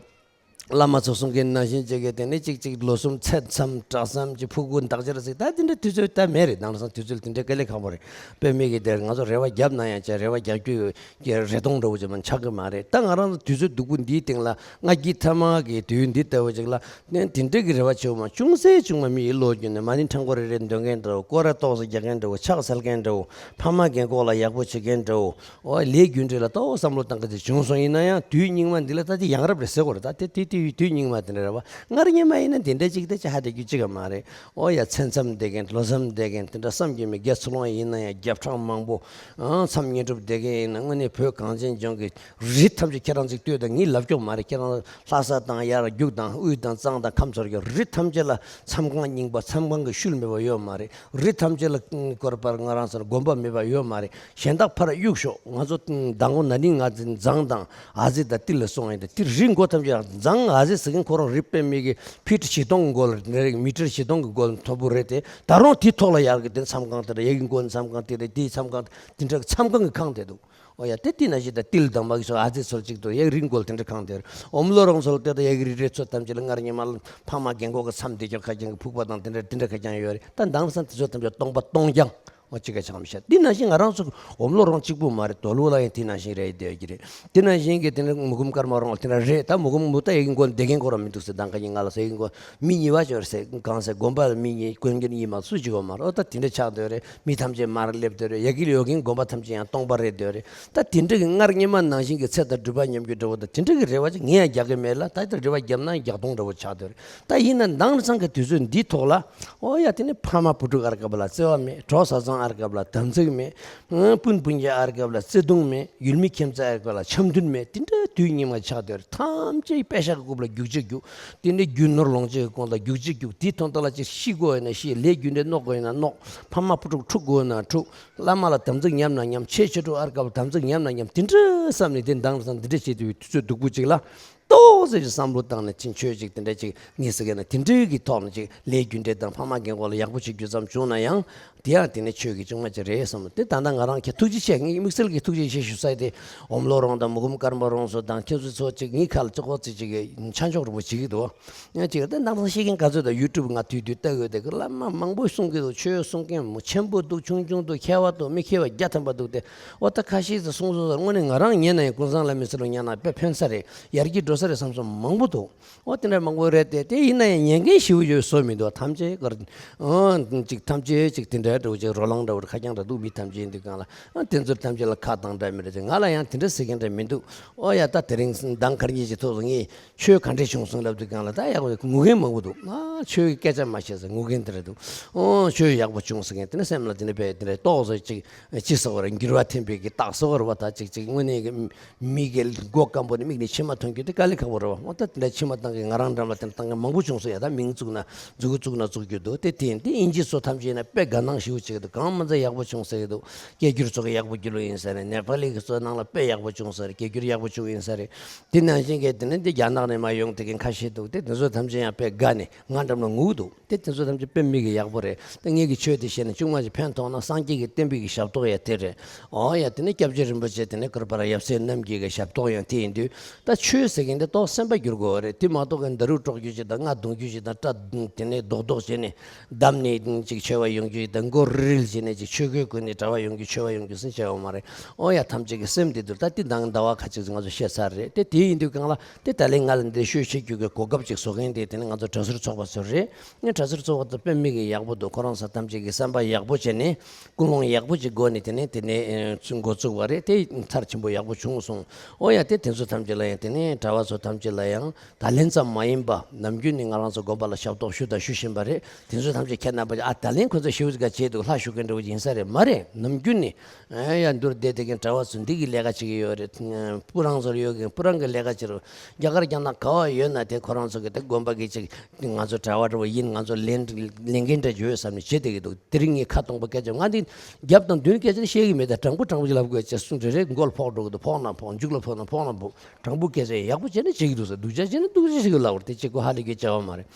བླ་མ་ཚོ་གསུང་མཁན་ནང་བཞིན་ཅིག་གི་དེ་ནས་ཅིག་ཅིག་ལོ་གསུམ་ཚེས་མཚམས་གྲྭ་ཚང་གྱི་ཕྲུ་གུ་འདག་སྦྱར་ཟིག་ད་དེ་འདྲ་དུས་ཚོད་ད་མེད་རེད། དེང་སང་དུས་ཚོད་དེ་འདྲ་དཀའ་ལས་ཁག་པོ་རེད། དཔེ་མི་གི་དེར་ང་ཚོ་རེ་བ་བརྒྱབ་ན་ཡང་ཅིག་རེ་བ་རྒྱབ་རྒྱུ་ཀྱི་རེ་སྟོང་འདྲ་བོ་ཅིག་མ་ཆགས་ཀྱི་མ་རེད། ད་ང་རང་ཚོ་དུས་ཚོད་སྡུག་པོ་འདིའི་སྟེང་ལ་ང་གི་ཐ་མ་གི་དུས་འདི་ལྟ་བུ་ཅིག་ལ་ནས་དེ་འདྲ་གི་རེ་བ་ཆེ་བོ་མ། ཅུང་ཟད་ཅུང་མ་མི་ཡི་བློ་རྒྱུ་ནས་མ་ཎི་ཕྲེང་སྐོར་རེ་རེ་འདོན་མཁན་འདྲ་བོ། སྐོར་ར་ཏོག་ཙམ་རྒྱག་མཁན་འདྲ་བོ། ཕྱག་འཚལ་མཁན་འདྲ་བོ། ཕ་མ་རྒན་གོག་ལ་ཡག་པོ་བྱེད་མཁན་འདྲ་བོ། ཨོ་ལས་རྒྱུ་འབྲས་ལ་ལྟ་བ་བསམ་བློ་བཏང་གི་དེ་བྱུང་སོང་། ཡིན་ན་ཡང་དུས་སྙིགས་མ་འདི་ལ་ད་དེ་ཡང་རབས་རེད་ཟེར་དགོས་རེད། ད་དེ་དེ་དེ་དུས་སྙིགས་མ་དེ་འདྲ་རེད་བ། སྔར་སྔོན་མ་ཡིན་ན་དེ་འདྲ་ཅིག་ད་ཅི་ཧ་དེ་རྒྱུ་ཅིག་ག་མ་རེད། ཨོ་ཡ་མཚན་མཚམས་བསྡད་མཁན་ལོ་མཚམས་བསྡད་མཁན་དེ་འདྲ་བསམ་གྱི་མེད། རྒྱ་ཚུར་ལོང་ཡིན་ན་ཡང་རྒྱབ་ཕྲག་མང་པོ། ཨང་མཚམས་བསྙེན་སྒྲུབ་བསྡད་མཁན་ཡིན་ན་དངོས་གནས་བོད་གངས་ཅན་ལྗོངས་ཀྱི་རི་ཐམས་ཅད་ཁྱེད་རང་ཚོས་ལྟོས་དང་། ངས་ལབ་སྐྱོ་མ་རེད། ཁྱེད་རང་ལྷ་ས་དང་ཡར་རྒྱུག་དང་དབུས་དང་གཙང་དང་ཁམས་ཚོར་གྱི་རི་ཐམས་ཅད་ལ་མཚམས་ཁང་རྙིང་པ་མཚམས་ཁང་གི་ཤུལ་མེད་པ་ཡོད་མ་རེད། རི་ཐམས་ཅད་ལ་སྐོར་པར་ང་རང་ཚོར་དགོན་པ་མེད་པ་ཡོད་མ་རེད། གཞན་དག་ཕར་གཡུག་ཤོག་ང་ཚོ་མདང་དགོང་ན་ནིང་ང་ཚོ་མཛངས་དང་ཨ་ཙི་དང་ཏི་ལ་སོང་ཡིན་ད་ཏི་རི་མགོ་ཐམས་ཅད་མཛངས། ཨ་ཟེ་ཟེར་མཁན་ཁོ་རང་རི་དཔེ་མེད་ཀྱི་ཕི་ཊར་བཞི་སྟོང་གི་མགོ་ལ་རེད། མི་ཊར་བཞི་སྟོང་གི་མགོ་ལ་མཐོ་པོ་རེད་དེ། ད་རུང་དེའི་ཐོག་ལ་ཡར་གི་དེ་མཚམས་ཁང་དེ་འདྲ། ཡ་གི་མགོ་ནས་མཚམས་ཁང་དེ་འདྲ། དེའི་མཚམས་ཁང་དེ་འདྲ་གི་མཚམས་ཁང་གི་ཁང་དེ་འདུག། ཨོ་ཡ། དེ་དེ་ནང་བཞིན་ད་ཏིལ་དང་མ་གི་ཚོ་ཨ་ཙི་ཚོ་གཅིག་ཏུ་ཡ་རི་མགོ་དེ་འདྲ་ཁང་དེར། ཨོམ་ལོ་རོང་ཚོ་ལ་དེ་ད་ཡ་གི་རི་རེ་ཚོ་ཐམས་ཅད་ལ་སྔར་ཉི་མ་ལ་ཕ་མ་རྒན་གོག་གི་མཚམས་དེ་ཀྱང་ཁ་རྒྱང་གི་ཕུག་པ་དང་དེ་འདྲ་དེ་འདྲ་ཁ་རྒྱང་ཡོད་རེད། ད་མདང་ས་དེ་ཚོ་ཐམས་ཅད་སྟོང་པ་སྟོང་རྐྱང་། ཨོ་གཅིག་ག་ཆགས་མི་ཤེས། དེ་ནང་བཞིན་ང་རང་ཚོ་ཨོམ་ལོ་རོང་གཅིག་པུ་མ་རེད། དོ་ལུ་ལ་ཡང་དེ་ནང་བཞིན་རེད། བསྡད་ཀྱི་རེད། དེ་ནང་བཞིན་གི་དེ་ནི་མུ་གུམ་དཀར་མ་རོང་ལ་དེ་འདྲ་རེད། ད་མུ་གུམ་མུ་ད་ཡ་གི་མགོ་བསྡད་མཁན་ཁོ་རང་མི་འདུག་ཟེར། མདང་ཁ་ཉིན་ང་ལ་ཟེར། ཡ་གི་མགོ་མི་གཉིས་པ་ཅིག་ཡོད་རེད་ཟེར། གང་ཟེར་དགོན་པ་ལ་མི་གཉིས་དཀོན་མཁན་གཉིས་མ་སུ་གཅིག་ཡོད་མ་རེད། ཨོ་ད་དེ་འདྲ་ཆགས་བསྡད་རེད། མི་ཐམས་ཅད་མར་སླེབས་བསྡད་རེད། ཡ་གི་ལ་ཡོད་མཁན་དགོན་པ་ཐམས་ཅད་ཡང་སྟོང་པ་རེད་བསྡད་རེད། ད་དེ་འདྲ་གི་སྔར་སྔོན་མ་ནང་བཞིན་གྱི་ཚེ་དང་སྒྲུབ་པ་མཉམ་རྒྱུ་འདྲ་བོ་དང་དེ་འདྲ་གི་རེ་བ་ཅིག་ངས་ཡང་རྒྱག་གི་མེད་ལ། ད་ལྟ་རེ་བ་བརྒྱབ་ན་རྒྱག་སྟངས་འདྲ་བོ་ཆགས་བསྡད་རེད། ད་ཡིན་ན་མདང་དང་སང་གི་དུས་ཚོད་འདིའི་ཐོག་ལ། ཨོ་ཡ། དེ་ནི་ཕ་མ་བུ་ཕྲུག་ཨར་ཀབ་ལ་བརྩེ་བ་མེད། གྲོགས་བཟའ་ཚང་ཨར་ཀབ་ལ་དམ་ཚིག་མེད། སྤུན་སྤུན་མཆེད་ཨར་ཀབ་ལ་བརྩེ་དུང་མེད། ཡུལ་མི་ཁྱིམ་མཚེས་ཨར་ཀབ་ལ་འཆམ་མཐུན་མེད། དེ་འདྲ་དུས་སྙིགས་མ་ཆགས་བསྡད་རེད། ཐམས་ཅད་པད་ཤག་གི་རྐུབ་ལ་རྒྱུག་ཅིག་རྒྱུག། དེ་འདྲའི་རྒྱུ་ནོར་ལོངས་སྤྱོད་ཀྱི་གོང་ལ་རྒྱུག་ཅིག་རྒྱུག། དེའི་དོན་དག་ལ་ཅིག་ཤི་དགོས་ཡོད་ན་ཤི། ལས་རྒྱུ་འབྲས་རྙོག་དགོས་ཡོད་ན་རྙོག། ཕ་མ་བུ་ཕྲུག་འཁྲུག་དགོས་ན་འཁྲུག། བླ་མ་ལ་དམ་ཚིག་ཉམས་ན་ཉམས། ཆེ་ཆེ་ཕྲུག་ཨར་ཀབ་ལ་དམ་ཚིག་ཉམས་ན་ཉམས། དེ་འདྲ་བསམ་ནས་དེ་མདང་དང་སང་འདི་འདྲ་བྱེད་དུས་དུས་ཚོད་སྡུག་པོ་ཅིག་ལ། ཏོག་ཙམ་ཅིག་བསམ་བློ་བཏང་ནས་ཅིག་ཆོས་ཅིག་དེ་འདྲ་ཅིག་ངེས་ཟེར་གི་ན། དེ་འདྲའི་གི་ཐོག་ནས་ཅིག་ལས་རྒྱུ་འབྲས་དང་ཕ་མ་རྒན་གོག་ལ་ཡག་པོ་བྱེད་རྒྱུ་ཙམ་བྱུང་ན་ཡང་། དེ་ཡང་དེ་ནི་ཆོས་ཀྱི་བཅོས་མ་ཅིག་རེད་བསམ། དེ་ད་ལྟ་ང་རང་གི་ཐུགས་རྗེ་ཆེ། ངས་དམིགས་བསལ་གྱི་ཐུགས་རྗེ་ཆེ་ཞུ་ས་དེ་ཨོམ་ལོ་རོང་དང་མུ་གུམ་དཀར་མ་རོང་ཚོ་དང་ཁྱེད་ཚོ་ཚོ་ཅིག་ངའི་ཁ་ལ་ཅིག་ཧོ་ཙི་ཅིག་གི་ཆ་འཇོག་རུ་པོ་བྱེད་ཀྱི་འདུག། ཡང་ཅིག་ད་ནང་ཚང་ཤེས་མཁན་ག་ཚོད་དང་ཡུ་ཊུབ་ང་དུས་དུས་ལྟ་དགོས་དེ་གི་བླ་མ་མང་པོ་གསུང་གི་འདུག། ཆོས་གསུང་མཁན་མོ་ཆེན་པོ་འདུག། ཆུང་ཆུང་འདུག། མཁས་པ་འདུག། མི་མཁས་པ་བརྒྱ་ཐམ་པ་འདུག་སྟེ། ཨོ་ད་ཁ་ཤས་ཚོ་གསུང་སོང་ཟེར། དངོས་གནས་ང་རང་ཉན་ན་ཡང་ཀུན་བཟང་བླ་མའི་ཚུལ་ལ་ཉན་ན་དཔེ་ཕན་ས་རེད། ཡར་རྒྱས་འགྲོ་ས་རེད་བསམ་སོང་མང་པོ་འདུག། ཨོ་དེ་འདྲ་མང་པོ་རེད་དེ། དེ་ཡིན་ན་ཡང་ཉན་མཁན་ཞེ་པོ་ཡོད་བཟོ་མི་འདུག། ཐམས་ཅད་ཀར་ཨོ་ཅིག་ཐམས་ཅད་ཅིག་དེ་འདྲ་འདྲ་བོ་ཅིག་རོ་ལངས་འདྲ་བོ་ཁ་རྐྱང་འདྲ་འདུག། མི་ཐམས་ཅད་འདུག་གང་ལ། ཨ་དེ་ཚོ་ཐམས་ཅད་ལ་ཁ་བཏང་འདྲ་མི་འདྲ་ཅིག། ང་ལ་ཡང་དེ་འདྲ་ཟེར་མཁན་འདྲ་མི་འདུག། ཨོ་ཡ། ད་དེ་རིང་མདང་ཁ་ཉིན་གྱི་ཐོག་ཏུ་ངས་ཆོས་ག་འདྲས་བྱུང་སོང་ལབ་དུས་གང་ལ། ད་ཡག་པོ་ངུ་མཁན་མང་པོ་འདུག། ཨ་ཆོས་ཀྱི་སྐད་ཆ་མ་བཤད་ཟེར་ངུ་མཁན་དེ་འདྲ་འདུག། ཨོ་ཆོས་ཡག་པོ་བྱུང་ཟེར་མཁན་དེ་ནི་སེམས་ལ་དེ་འདྲ་བས་དེ་འདྲ་ཏོག་ཙམ་ཅིག་ཅི་ཟེར་བ་རེད། འགྱུར་བ་ཐེབས་པའི་གི་རྟགས་སོ་བར་བ་ད་ཅིག་ཅིག་དངོས་གནས་ཀྱི་མི་གི་མགོ་སྐམ་པོ་ནས་མིག་ནས་མཆི་མ་ཐོན་རྒྱུ་དེ་དཀའ་ལས་ཁག་པོ་རེད་བ། འོ་ད་དེ་འདྲ་མཆི་མ་བཏང་གི་ང་རང་འགྲམ་ལ་དེ་འདྲ་བཏང་གི་མང་པོ་བྱུང་སོང་ཡ། ད་མིང་བཙུགས་ན་མཛུ་གུ་བཙུགས་ན་བཙུགས་རྒྱུ་འདུག། དེ་དེ་ཡིན་དེ་ཨིན་ཇི་ཚོ་ཐམས་ཅད་ཡིན་ན་དཔེ་དགའ་སྣང་ཞེ་པོ་བྱེད་ཀྱི་འདུག། གང་མ་ཚད་ཡག་པོ་བྱུང་ཟེར་གྱི་འདུག། སྐད་སྒྱུར་ཚོ་གི་ཡག་པོ་སྒྱུར་ལོ་ཡིན་ས་རེད། ནེ་པ་ལི་གི་ཚོ་ནང་ལ་དཔེ་ཡག་པོ་བྱུང་ས་རེད། སྐད་སྒྱུར་ཡག་པོ་བྱུང་ཡིན་ས་རེད། དེ་ནང་བཞིན་གྱི་དེ་ནས་འདི་རྒྱ་ནག་ནས་མར་ཡོང་དེ་མཁན་ཁ་ཤས་འདུག། དེ་དེ་ཚོ་ཐམས་ཅད་ཡང་དཔེ་དགའ་ནས་ང་འགྲམ་ལ་ངུ་འདུག། དེ་དེ་ཚོ་ཐམས་ཅད་དཔེ་མི་གི་ཡག་པོ་རེད། དེ་ངེད་ཀྱི་ཆོས་དེ་བཤད་ན་ཅུང་མ་ཞིག་ཕན་ཐོགས་ན་སངས་རྒྱས་ཀྱི་བསྟན་པའི་གི་ཞབས་ཏོག་ཡང་དེ་རེད། ཨོ་ཡ། དེ་ནས་སྐྱབས་རྗེ་རིན་པོ་ཆེ་དེ་ནས་གུར་དཔལ་ཡབ་སྲས་རྣམ་རྒྱལ་གྱི་ཞབས་ཏོག་ཡང་དེ་ཡིན་དུས། ད་ཆོས་ཟེར་མཁན་དེ་ཏོག་སེམས་པ་བསྒྱུར་དགོས་པ་རེད། དེ་མ་གཏོགས་གི་ད་རུ་དཀྲོག་རྒྱུ་ཞིག་དང་རྔ་རྡུང་རྒྱུ་ཞིག་དང་སྐྲ་དེ་ནས་རྡོག་རྡོག་བྱས་ནས་བསྡམས་ནས་ཅིག་ཆོས་པ་ཡོང་རྒྱུ་ཞིག་དང་མགོ་རིལ་རིལ་བྱས་ནས་ཅིག་ཆོས་གོས་གོན་ནས་གྲྭ་པ་ཡོང་རྒྱུ་ཆོས་པ་ཡོང་རྒྱུ་ཟེར་བྱས་པ་མ་རེད། ཨོ་ཡ། ཐམས་ཅད་ཀྱི་སེམས་བདེ་སྡུག་ད་དེ་དང་ཟླ་བ་ཁ་ཅིག་ང་ཚོ་བཤད་ཚར་རེད། དེ་དེ་ཡིན་དུས་གང་ལ། དེ་ད་ལན་ང་ལ་འདི་ཤོད་བྱེད་རྒྱུ་གི་གོ་སྐབས་ཅིག་བཟོ་མཁན་དེ་དེ་ནི་ང་ཚོ་གྲྭ་ཟུར་ཚོགས་པ་ཚོ་རེད། ངས་གྲྭ་ཟུར་ཚོགས་པ་ཚོ་དཔེ་མི་གི་ཡག་པོ་འདུག། ཁོ་རང་ཚོ་ཐམས་ཅད་ཀྱི་བསམ་པ་ཡག་པོ་བྱས་ནས་ཀུན་སློང་ཡག་པོ་ཅིག་སྒོ་ནས་དེ་ནས་དེ་ནས་ཨེ་འགོ་བཙུགས་པ་རེད། དེ་མཐར་ཕྱིན་པོ་ཡག་པོ་བྱུང་སོང་། ཨོ་ཡ། དེ་དེ་ཚོ་ཐམས་ཅད་ལ་ཡང་དེ་ནས་གྲྭ་པ་ཚོ་ཐམས་ཅད་ལ་ཡང་ད་ལན་ཙམ་མ་ཡིན་པ་ནམ་རྒྱུན་ནས་ང་རང་ཚོ་དགོན་པ་ལ་ཞབས་ཏོག་ཞུ་དང་ཞུ་བཞིན་པ་རེད། དེ་ཚོ་ཐམས་ཅད་ཁྱེད་རྣམ་པ་ཨ་ད་ལན་ཁོ་ཚོ་ཞེ་པོ་ཅིག་ག་བྱས་འདུག། ལྷ་ཞུ་མཁན་འདྲ་བོ་ཡིན་ས་རེད་མ་རེད། ནམ་རྒྱུན་ནས། ཨེ་ཡ། འདུར་བསྡད་དེ་གིན་གྲྭ་པ་ཚོ་འདི་གི་ལས་ཀ་བྱེད་ཀྱི་ཡོད་རེད། སྤུ་རང་ཚོར་ཡོད་གིན་སྤུ་རང་གི་ལས་ཀ་བྱེད་རོགས། རྒྱ་གར་རྒྱ་ནག་ག་བ་ཡོད་ན་དེ་ཁོ་རང་ཚོ་གི་དེ་དགོན་པ་གི་ཅིག་ང་ཚོ་གྲྭ་པ་འདྲ་བོ་ཡིན། ང་ཚོ་ལས་ལས་འགན་འདྲ་ཅིག་ཡོད་བསམ་ནས་བྱེད་བསྡད་ཀྱི་འདུག། དེ་རིང་ངས་ཁ་སྟོང་པ་སྐད་ཆ་ང་འདི་རྒྱབ་དང་མདུན་སྐད་ཆ་བཤད་ཀྱི་མེད། ད་དྲང་པོ་དྲང་པོ་ཅིག་ལབ་དགོས་ཅེས་གསུངས་དེ་རེད། མགོ་ལ་ཕོག་འགྲོ་གི་འདུག། ཕོག་ན་ཕོག། མཇུག་ལ་ཕོག་ན་ཕོག་ན་ཕོག། དྲང་པོ་སྐད་ཆ་ཡག་པོ་བྱས་ན་བྱེད་ཀྱི་འདུག་ཟེར། སྡུག་ཅག་བྱས་ན་སྡུག་ཅག་ཞིག་ལབ་པ་རེད། དེ་གཅིག་པོ་ཧ་ལས་ཀྱི་བྱ་བ་མ་རེད།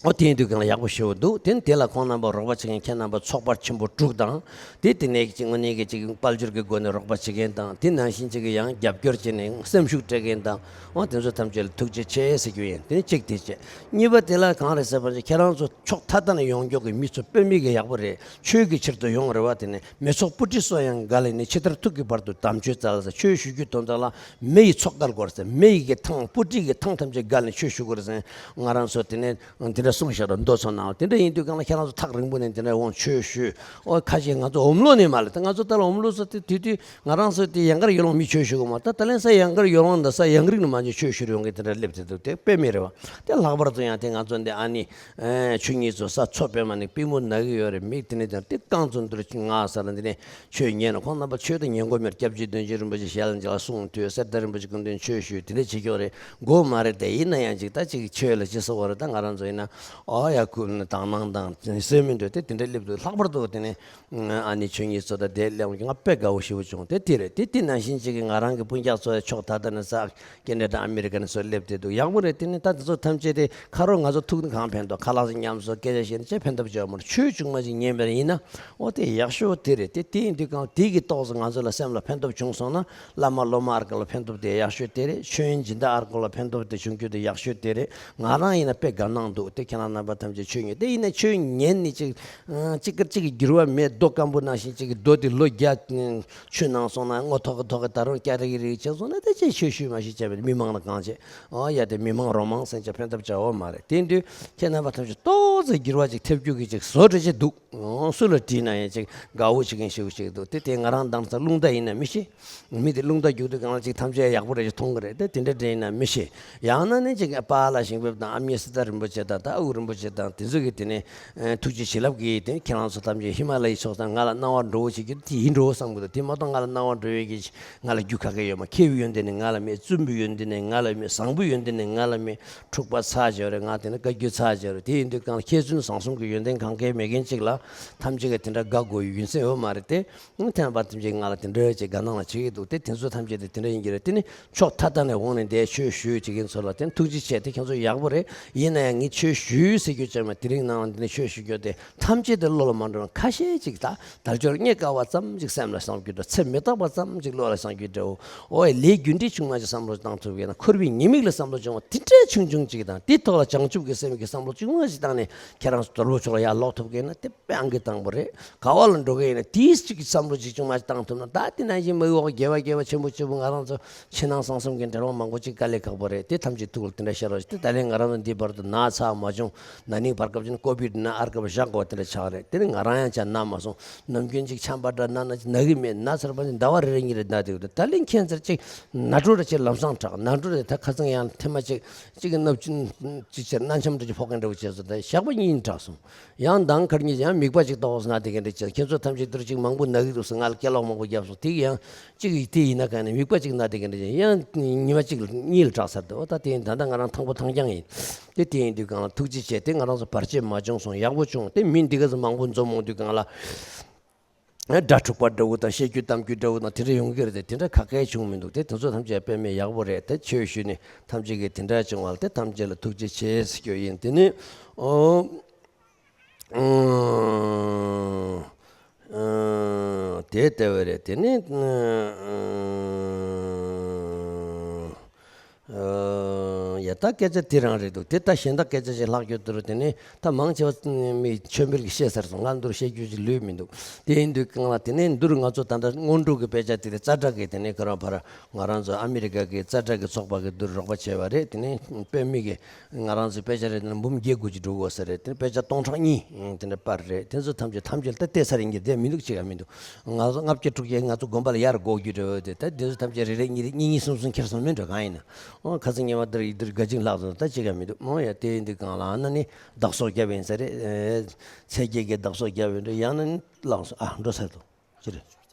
ཨོ་དེ་ཡིན་དུས་གང་ལ་ཡག་པོ་ཞེ་པོ་འདུག། དེ་ནི་དེ་ལ་ཁོང་རྣམ་པ་རོགས་པ་བྱེད་མཁན་ཁྱེད་རྣམ་པ་ཚོགས་པ་ཆེན་པོ་དྲུག་དང་། དེ་དེ་ནས་ཀྱི་དངོས་གནས་ཀྱི་ཅིག་དཔལ་འབྱོར་གྱི་སྒོ་ནས་རོགས་པ་བྱེད་མཁན་དང་། དེ་ནང་བཞིན་ཅིག་ཡང་རྒྱབ་སྐྱོར་བྱས་ནས་སེམས་ཤུགས་སྤྲད་མཁན་དང་། ཨོ་དེ་ཚོ་ཐམས་ཅད་ལ་ཐུགས་རྗེ་ཆེ་ཟེར་རྒྱུ་ཡིན། དེ་ནི་གཅིག་དེ་བྱས། གཉིས་པ་དེ་ལ་གང་རེད་ཟེར་བ་ཅིག་ཁྱེད་རང་ཚོ་ཕྱོགས་མཐའ་དག་ནས་ཡོང་མགྱོགས་ཀྱི་མི་ཚོ་དཔེ་མི་གི་ཡག་པོ་རེད། ཆོས་ཀྱི་ཕྱིར་དུ་ཡོང་རེད་བ། དེ་ནས་མི་ཚོགས་སྤུ་གྲི་གསོ་ཡང་དགའ་ལས་ནས་ཕྱི་དར་ཐུག་གི་བར་དུ་དམ་ཆོས་བཙལ་ཟེར། ཆོས་ཞུ་རྒྱུ་དོན་དག་ལ་མེ་ཡི་ཚོགས་བརྒལ་དགོས་ཟེར། མེ་ཡི་གི་ཐང་། སྤུ་གྲི་གི་ཐང་ཐམས་ཅད་བརྒལ་ནས་ཆོས་ཞུ་དགོས་རེད་ཟེར། ང་རང་ཚོ་དེ་ནས་དེ་འདྲ་གསུངས་བཞག་ར་མདོ་ཚོ་ནང་། དེ་འདྲ་ཡིན་དུས་གང་ལ་ཁྱེད་རང་ཚོ་ཐག་རིང་པོ་ནས་དེ་འདྲ་འོང་ཆོས་ཞུ། ཨོ་ཁ་ཤས་ང་ཚོ་ཨོམ་ལོ་ནས་མ་ལ། ད་ང་ཚོ་ད་ལ་ཨོམ་ལོ་ཚོ་དེ་དུས་དུས་ང་རང་ཚོ་དེ་ཡང་དཀར་ཡོལ་ལོང་མི་ཆོས་ཞུ་གི་མ། ད་ད་ལན་ས་ཡང་དཀར་ཡོལ་ལོང་དང་ས་ཡང་རིགས་ནས་མ་ཉེ་ཆོས་ཞུ་རེ་ཡོང་གི་དེ་འདྲ་སླེབས་དེ་འདུག། དེ་དཔེ་མེད་རེད་བ། དེ་ལྷག་པར་དུ་ཡང་དེ་ང་ཚོ་འདི་ཨ་ནི་ཆོས་ཉིད་ཚོ་ས་མཚོ་པད་མ་ནས་པུས་མོ་ན་གི་ཡོད་རེད། མིག་དེ་ནས་དེ་རྐང་ཚོ་འདུར་ང་ས་ལ་འདི་ནས་ཆོས་ཉན་ན། ཁོང་རྣམ་པ་ཆོས་དེ་ཉན་དགོས་མེད། སྐྱབས་རྗེ་བདུད་འཇོམས་རིན་པོ་ཆེ་ཞལ་ལ་མཇལ་གསུང་ཐོས། གསེར་རྟ་རིན་པོ་ཆེ་སྐུ་མདུན་ཆོས་ཞུས། དེ་འདྲ་བྱེད་ཀྱི་ཡོད་རེད། དགོས་མ་རེད། དེ་ཡིན་ན་ཡང་ཅིག་ད་ཅིག་ཆོས་ལ་ཅི་ཟེར་བ་རེད། ད་ང་རང་ཚོ་ཡིན་ན་ ཨོ་ཡ་ཁུ་དང་ནང་དང་སེ་མི་འདོད་དེ་དེ་འདྲ་སླེབས་འདུག། ལྷག་པར་དུ་དེ་ནས་ཨ་ནི་ཆོས་ཉིད་ཚོ་དང་དེ་སླེབས་ང་དཔེ་དགའ་བོ་ཞེ་པོ་བྱུང་། དེ་དེ་རེད། དེ་དེ་ནང་བཞིན་ཅིག་གི་ང་རང་གི་སྤུན་ཀྱག་ཚོ་ཡ་ཕྱོགས་ད་ལྟ་ནས་ས་ཀེ་ན་ཌ་ཨ་མི་རི་ཀ་ནས་ཚོ་སླེབས་བསྡད་འདུག། ཡག་པོ་རེད། དེ་ནས་ད་དེ་ཚོ་ཐམས་ཅད་དེ་ཁ་རོག་ང་ཚོ་ཐུག་ནས་གང་ཕན་ཐོགས། ཁ་ལག་ཅིག་མཉམ་དུ་སྐད་ཆ་བཤད་ནས་ཅི་ཕན་ཐོགས་བྱུང་མ་ཅིག་ཉན་པ་ཡིན་ན། ཨོ་དེ་ཡག་ཤོས་དེ་རེད། དེ་དེ་ཡིན་དུས་གང་དེ་གི་ཏོག་ཙམ་ང་ཚོ་ལ་སེམས་ལ་ཕན་ཐོགས་བྱུང་སོང་ན། བླ་མ་སློབ་མ་ཨར་ཀ་ལ་ཕན་ཐོགས་དེ་ཡག་ཤོས་དེ་རེད། ཆོས་ཡོན་སྦྱིན་བདག་ཨར་ཀ་ལ་ཕན་ཐོགས་དེ་བྱུང་རྒྱུ་དེ་ཡག་ཤོས་དེ་རེད། ང་རང་ཡིན་ན་དཔེ་དགའ་སྣང་འདུག། དེ་ཁྱེད་རང་རྣམ་པ་ཐམས་ཅད་ཆོས་ཉན། དེ་ཡིན་ན་ཆོས་ཉན་ནི་ཅིག་ཅིག་གི་ཅིག་གི་འགྱུར་བ་མེད། རྡོ་སྐམ་པོ་ནང་བཞིན་ཅིག་གི་རྡོ་དེ་ལོ་བརྒྱ་ཆུ་ནང་སོང་ན་སྔོ་ཐོག་གི་ཐོག་གི་ད་རུང་སྐྱ་རིག་རིག་བྱས་སོང་ན་དེ་ཅིག་ཆོས་ཞུས་མ་ཞུས་བྱས་པའི་མི་མང་ལ་གང་བྱེད། ཨོ་ཡ་དེ་མི་མང་རོ་མང་སེམས་ཅན་ཕན་ཐོགས་བྱ་བ་མ་རེད། དེ་དུས་ཁྱེད་རྣམ་པ་ཐམས་ཅད་ཏོག་ཙམ་འགྱུར་བ་ཅིག་ཐེབས་རྒྱུ་གི་ཅིག་བཟོ་འདྲ་ཅིག་འདུག། ཨོ་སུ་ལ་དྲིས་ན་ཡང་ཅིག་དགའ་བོ་བྱེད་མཁན་ཞིག་ཅིག་འདུག། དེ་དེ་ང་རང་དང་ཚ་རླུང་རྟ་ཡིན་ན་མི་ཤེས། མི་དེ་རླུང་རྟ་རྒྱུག་དུས་གང་ལ་ཅིག་ཐམས་ཅད་ཡག་པོ་རེད་ཅིག་མཐོང་གི་རེད། དེ་དེ་འདྲ་འདྲ་ཡིན་ན་མི་ཤེས། ཡང་ན་ནི་ཅིག་པཱ་ལགས་ཞིང་ཕེབས་དང་ཨ་མྱེས་སི་ཏཱ་རིན་པོ་ཆེ་དང་ད་ཨ་ཁུ་རིན་པོ་ཆེ་དང་དེ་ཚོ་གི་དེ་ནས་ཐུགས་རྗེ་བྱིན་རླབས་ཀྱིས་དེ་ཁྱེད་རང་ཚོ་ཐམས་ཅད་ཧི་མ་ལ་ཡའི་ཕྱོགས་དང་ང་ལ་སྣང་བ་འགྲོ་བོ་བྱེད་རྒྱུ་དེ་ཡིན་འགྲོ་བསམ་གི་འདུག། དེ་མ་གཏོགས་ང་ལ་སྣང་བ་འགྲོ་བའི་གི་ང་ལ་རྒྱུ་ག་གེ་ཡོད་མ། མཁས་པའི་ཡོན་ཏན་ནི་ང་ལ་མེད། བཙུན་པའི་ཡོན་ཏན་ནི་ང་ལ་མེད། བཟང་པོའི་ཡོན་ཏན་ནི་ང་ལ་མེད། འཁྲུག་པ་ཚ་བྱས་རེད། ང་དེ་ནི་བཀའ་བརྒྱུད་ཚ་བྱས་རེད། དེ་ཡིན་དུས་གང་མཁས་བཙུན་བཟང་གསུམ་གྱི་ཡོན་ཏན་གང་གའི་མེད་མཁན་གཅིག་ལ་ཐམས་ཅད་ཀྱིས་དེ་འདྲ་དགའ་དགོས་ཡོན་ཚད་ཡོད་མ་རེད་དེ། ཐེམ་པ་ཐམས་ཅད་ང་ལ་དེ་འདྲ་ཅིག་དགའ་སྣང་ལ་བྱེད་ཀྱི་འདུག། དེ་དེ་ཚོ་ཐམས་ཅད་དེ་དེ་འདྲ་ཡིན་གྱི་རེད། དེ་ནི་ཕྱོགས་མཐའ་དག་ནས་འོང་ནས་འདས་ཆོས་ཞུས་བྱེད་མཁན་ཚོ་ལ་དེ་ཐུགས་རྗེ་ཆེ། དེ་ཁྱེད་ཚོ་ཡག་པོ་རེད། ཡིན་ན་ཡང་ངས་ཆོས་ཞུས་ཟེར་རྒྱུ་ཅང་མེད། དེ་རིང་ནང་འདི་ནས་ཆོས་ཞུ་རྒྱུ་དེ་ཐམས་ཅད་དེ་བློ་ལ་མ་འགྲོ་ན་ཁ་ཤས་ཅིག་ད་དལ་འབྱོར་རྙེད་དཀའ་བ་ཙམ་ཅིག་སེམས་ལ་བསམ་རྒྱུ་འདྲ། ཚེ་མི་རྟག་པ་ཙམ་ཅིག་བློ་ལ་བསམ་རྒྱུ་འདྲ་བོ། ཨོ་ཡ་ལས་རྒྱུ་འབྲས་ཆུང་མ་ཅིག་བསམ་བློ་བཏང་ཐུབ་ཀྱི་ན། འཁོར་བའི་ཉེས་དམིགས་ལ་བསམ་བློ་བྱུང་བ་དེ་འདྲའི་ཆུང་ཆུང་ཅིག་དང་དེའི་ཐོག་ལ་བྱང་ཆུབ་ཀྱི་སེམས་ཀྱི་བསམ་བློ་ཆུང་མ་ཅིག་བཏང་ནས་ཁྱེད་རང་ཚོ་དོལ་པོ་ཕྱོགས་ལ་ཡར་ལོག་ཐུབ་ཀྱི་ན་དེ་དཔེ་ཨང་ཀི་དང་པོ་རེད། ག་བ་ལ་འགྲོ་གི་ཡིན་ན་དེའི་གཅིག་གི་བསམ་བློ་གཅིག་ཆུང་མ་ཞིག་བཏང་ཐུབ་ན། ད་དེ་ནང་བཞིན་མི་འོག་དགེ་བ་དགེ་བ་ཆེན་པོ་ཆེན་པོ་ང་རང་ཚོ་ཕྱི་ནང་གསང་གསུམ་གྱི་འབྲེལ་བ་མང་པོ་གཅིག་དཀའ་ལས་ཁག་པོ་རེད། དེ་ཐམས་ཅད་ཐུགས་ལ་དེ་འདྲ་ཤར་བ་ཞིག་དེ་ད་ལན་ང་རང་ཚོ་འདི་བར་དུ་ན་ཚ་མ་བྱུང་། ན་ནིང་བར་སྐབས་ཅིག་ཀོ་བིད་ན་ཨར་སྐབས་བཞག་དགོས་དེ་འདྲ་ཆགས་རེད། དེ་ནི་ང་རང་ཡང་ཅང་ན་མ་སོང་། ནམ་རྒྱུན་གཅིག་ཆམ་པ་འདྲ་ན་ན་ཅིག་ན་གི་མེད། ན་ཚར་བ་ནི་ཟླ་བ་རེ་རེ་གཉིས་རེ་ན་དེ་ད་ལན་ཁྱད་མཚར་གཅིག་ན་འགྲོ་རེ་ཅིག་ལམ་སང་དྲག། ན་འགྲོ་རེ་ད་ཁ་སང་ཡང་ཐེངས་མ་གཅིག་གཅིག་གི་སྣབས་ཆུ་ཅིག་ཆེར་སྣ་འཆམ་འདྲ་ཅིག་ཕོག་མཁན་འདྲ་བོ་བྱས་སོང་། ད་ཞག་པ་གཉིས་དྲག་སོང་། ཡང་མདང་ཁར་གཉིས་ཡང་མིད་པ་ཅིག་ལྟོགས་སོང་ན་དེ་ག་འདྲ་བྱས། ཁྱེད་ཚོ་ཐམས་ཅད་འདིར་ཅིག་མང་པོ་ན་གི་འདུག་ཟེར་ང་ལ་སྐད་ལོག་མང་པོ་བརྒྱབ་སོང་། དེ་གི་ཡང་གཅིག་གིས་དེ་ཡིན་ན་ག་ནས་མིད་པ་ཅིག་ན་དེ་ག་འདྲ་བྱས། ཡང་ཉི་མ་གཅིག་གཉིས་ལ་དྲག་ཚར་འདུག། ད་དེ་ཡིན་ད་ལྟ་ང་རང་ཐང་པོ་ཐང་རྐྱང་ཡིན། དེ་དེ་ཡིན་དུས་གང་ལ་ཐུགས་རྗེ་ཆེ། དེ་ང་རང་ཚོ་བར་ཆད་མ་བྱུང་སོང་། ཡག་པོ་བྱུང་། དེ་མི་འདི་ག་ཚོ་མང་པོ་འཛོམས་འོང་དུས་གང་ལ་སྒྲ་འཁྲུག་པ་འདྲ་བོ་དང་བཤད་རྒྱུ་གཏམ་རྒྱུད་འདྲ་བོ་དང་དེ་འདྲ་ཡོང་གི་རེད་དེ། དེ་འདྲ་ག་གེ་བྱུང་མི་འདུག། དེ་དེ་ཚོ་ཐམས་ཅད་དཔེ་མེད་ཡག་པོ་རེད། དེ་ཆོས་ཞུས་ནས་ཐམས་ཅད་ཀྱིས་དེ་འདྲ་བྱུང་བ་ལ་དེ་ཐམས་ཅད་ལ་ཐུགས་རྗེ་ཆེ་ཟེར་རྒྱུ་ཡིན། དེ་ནི་ཨོ། ཨང་། དེ་ལྟ་བུ་རེད། དེ་ནི་ཨང་། ཡ་ད་སྐད་ཆ་དེ་རང་རེད་འདུག། དེ་ད་གཞན་དག་སྐད་ཆ་ཞིག་ལྷག་རྒྱུ་དེ་རུ་དེ་ནི་ད་མང་ཆེ་བ་མི་ཆོས་འཕེལ་གྱིས་བཤད་ཚར་སོང་། ང་འདིར་བཤད་རྒྱུ་ཞིག་ལུས་མི་འདུག། དེ་ཡིན་དུས་གང་ལ་དེ་ནི་འདིར་ང་ཚོ་ད་ལྟ་སྔོན་འགྲོ་གི་དཔེ་ཆ་དེ་རེད། ཙ་དྲག་གི་དེ་ནི་ཁོ་རང་ཕར་ང་རང་ཚོ་ཨ་མི་རི་ཀ་གི་ཙ་དྲག་གི་ཚོགས་པ་གི་འདིར་རོགས་པ་བྱས་པ་རེད། དེ་ནི་དཔེ་མི་གི་ང་རང་ཚོའི་དཔེ་ཆ་རེ་འདི་ན་འབུམ་བརྒྱད་དགུ་ཅིག་འགྲོ་དགོས་ས་རེད། དེ་ནི་དཔེ་ཆ་སྟོང་ཕྲག་གཉིས་དེ་འདྲ་པར་རེད། དེ་ཚོ་ཐམས་ཅད་ཐམས་ཅད་ལ་ད་བལྟས་ཚར་ཡིན་གྱི་དེ་མི་འདུག་ཅི་ག་མི་འདུག། ང་ཚོ་ལྔ་བརྒྱ་དྲུག་བརྒྱ་ང་ཚོ་དགོན་པ་ལ་ཡར་འགོག་རྒྱུ་འདྲ་བོ་དེ་ད་དེ་ཚོ་ཐམས་ཅད་རེ་རེ་གཉིས་རེ་གཉིས་གཉིས་གསུམ་གསུམ་ཁྱེར་སོང་མིན་འགྲོ་གང་ཡིན་ན། ཨོ་ཁ་སང་ཉི་མ་འདིར་ཡིན་འདིར་དགའ་ཅིང་ལྷག་སོང་། ད་ཅི་ག་མི་འདུག། ཨོ་ཡ་དེ་ཡིན་དུས་གང་ལ་ཨ་ན་ནི་བདག་སོགས་བརྒྱབ་ཡིན་ས་རེད། ཚེས་བརྒྱད་ཀྱི་བདག་སོགས་བརྒྱབ་ཡིན་འགྲོ། ཡང་ན་ནི་བླངས་སོང་། ཨ་འགྲོ་ཚར་འདུག་ཅི་རེད།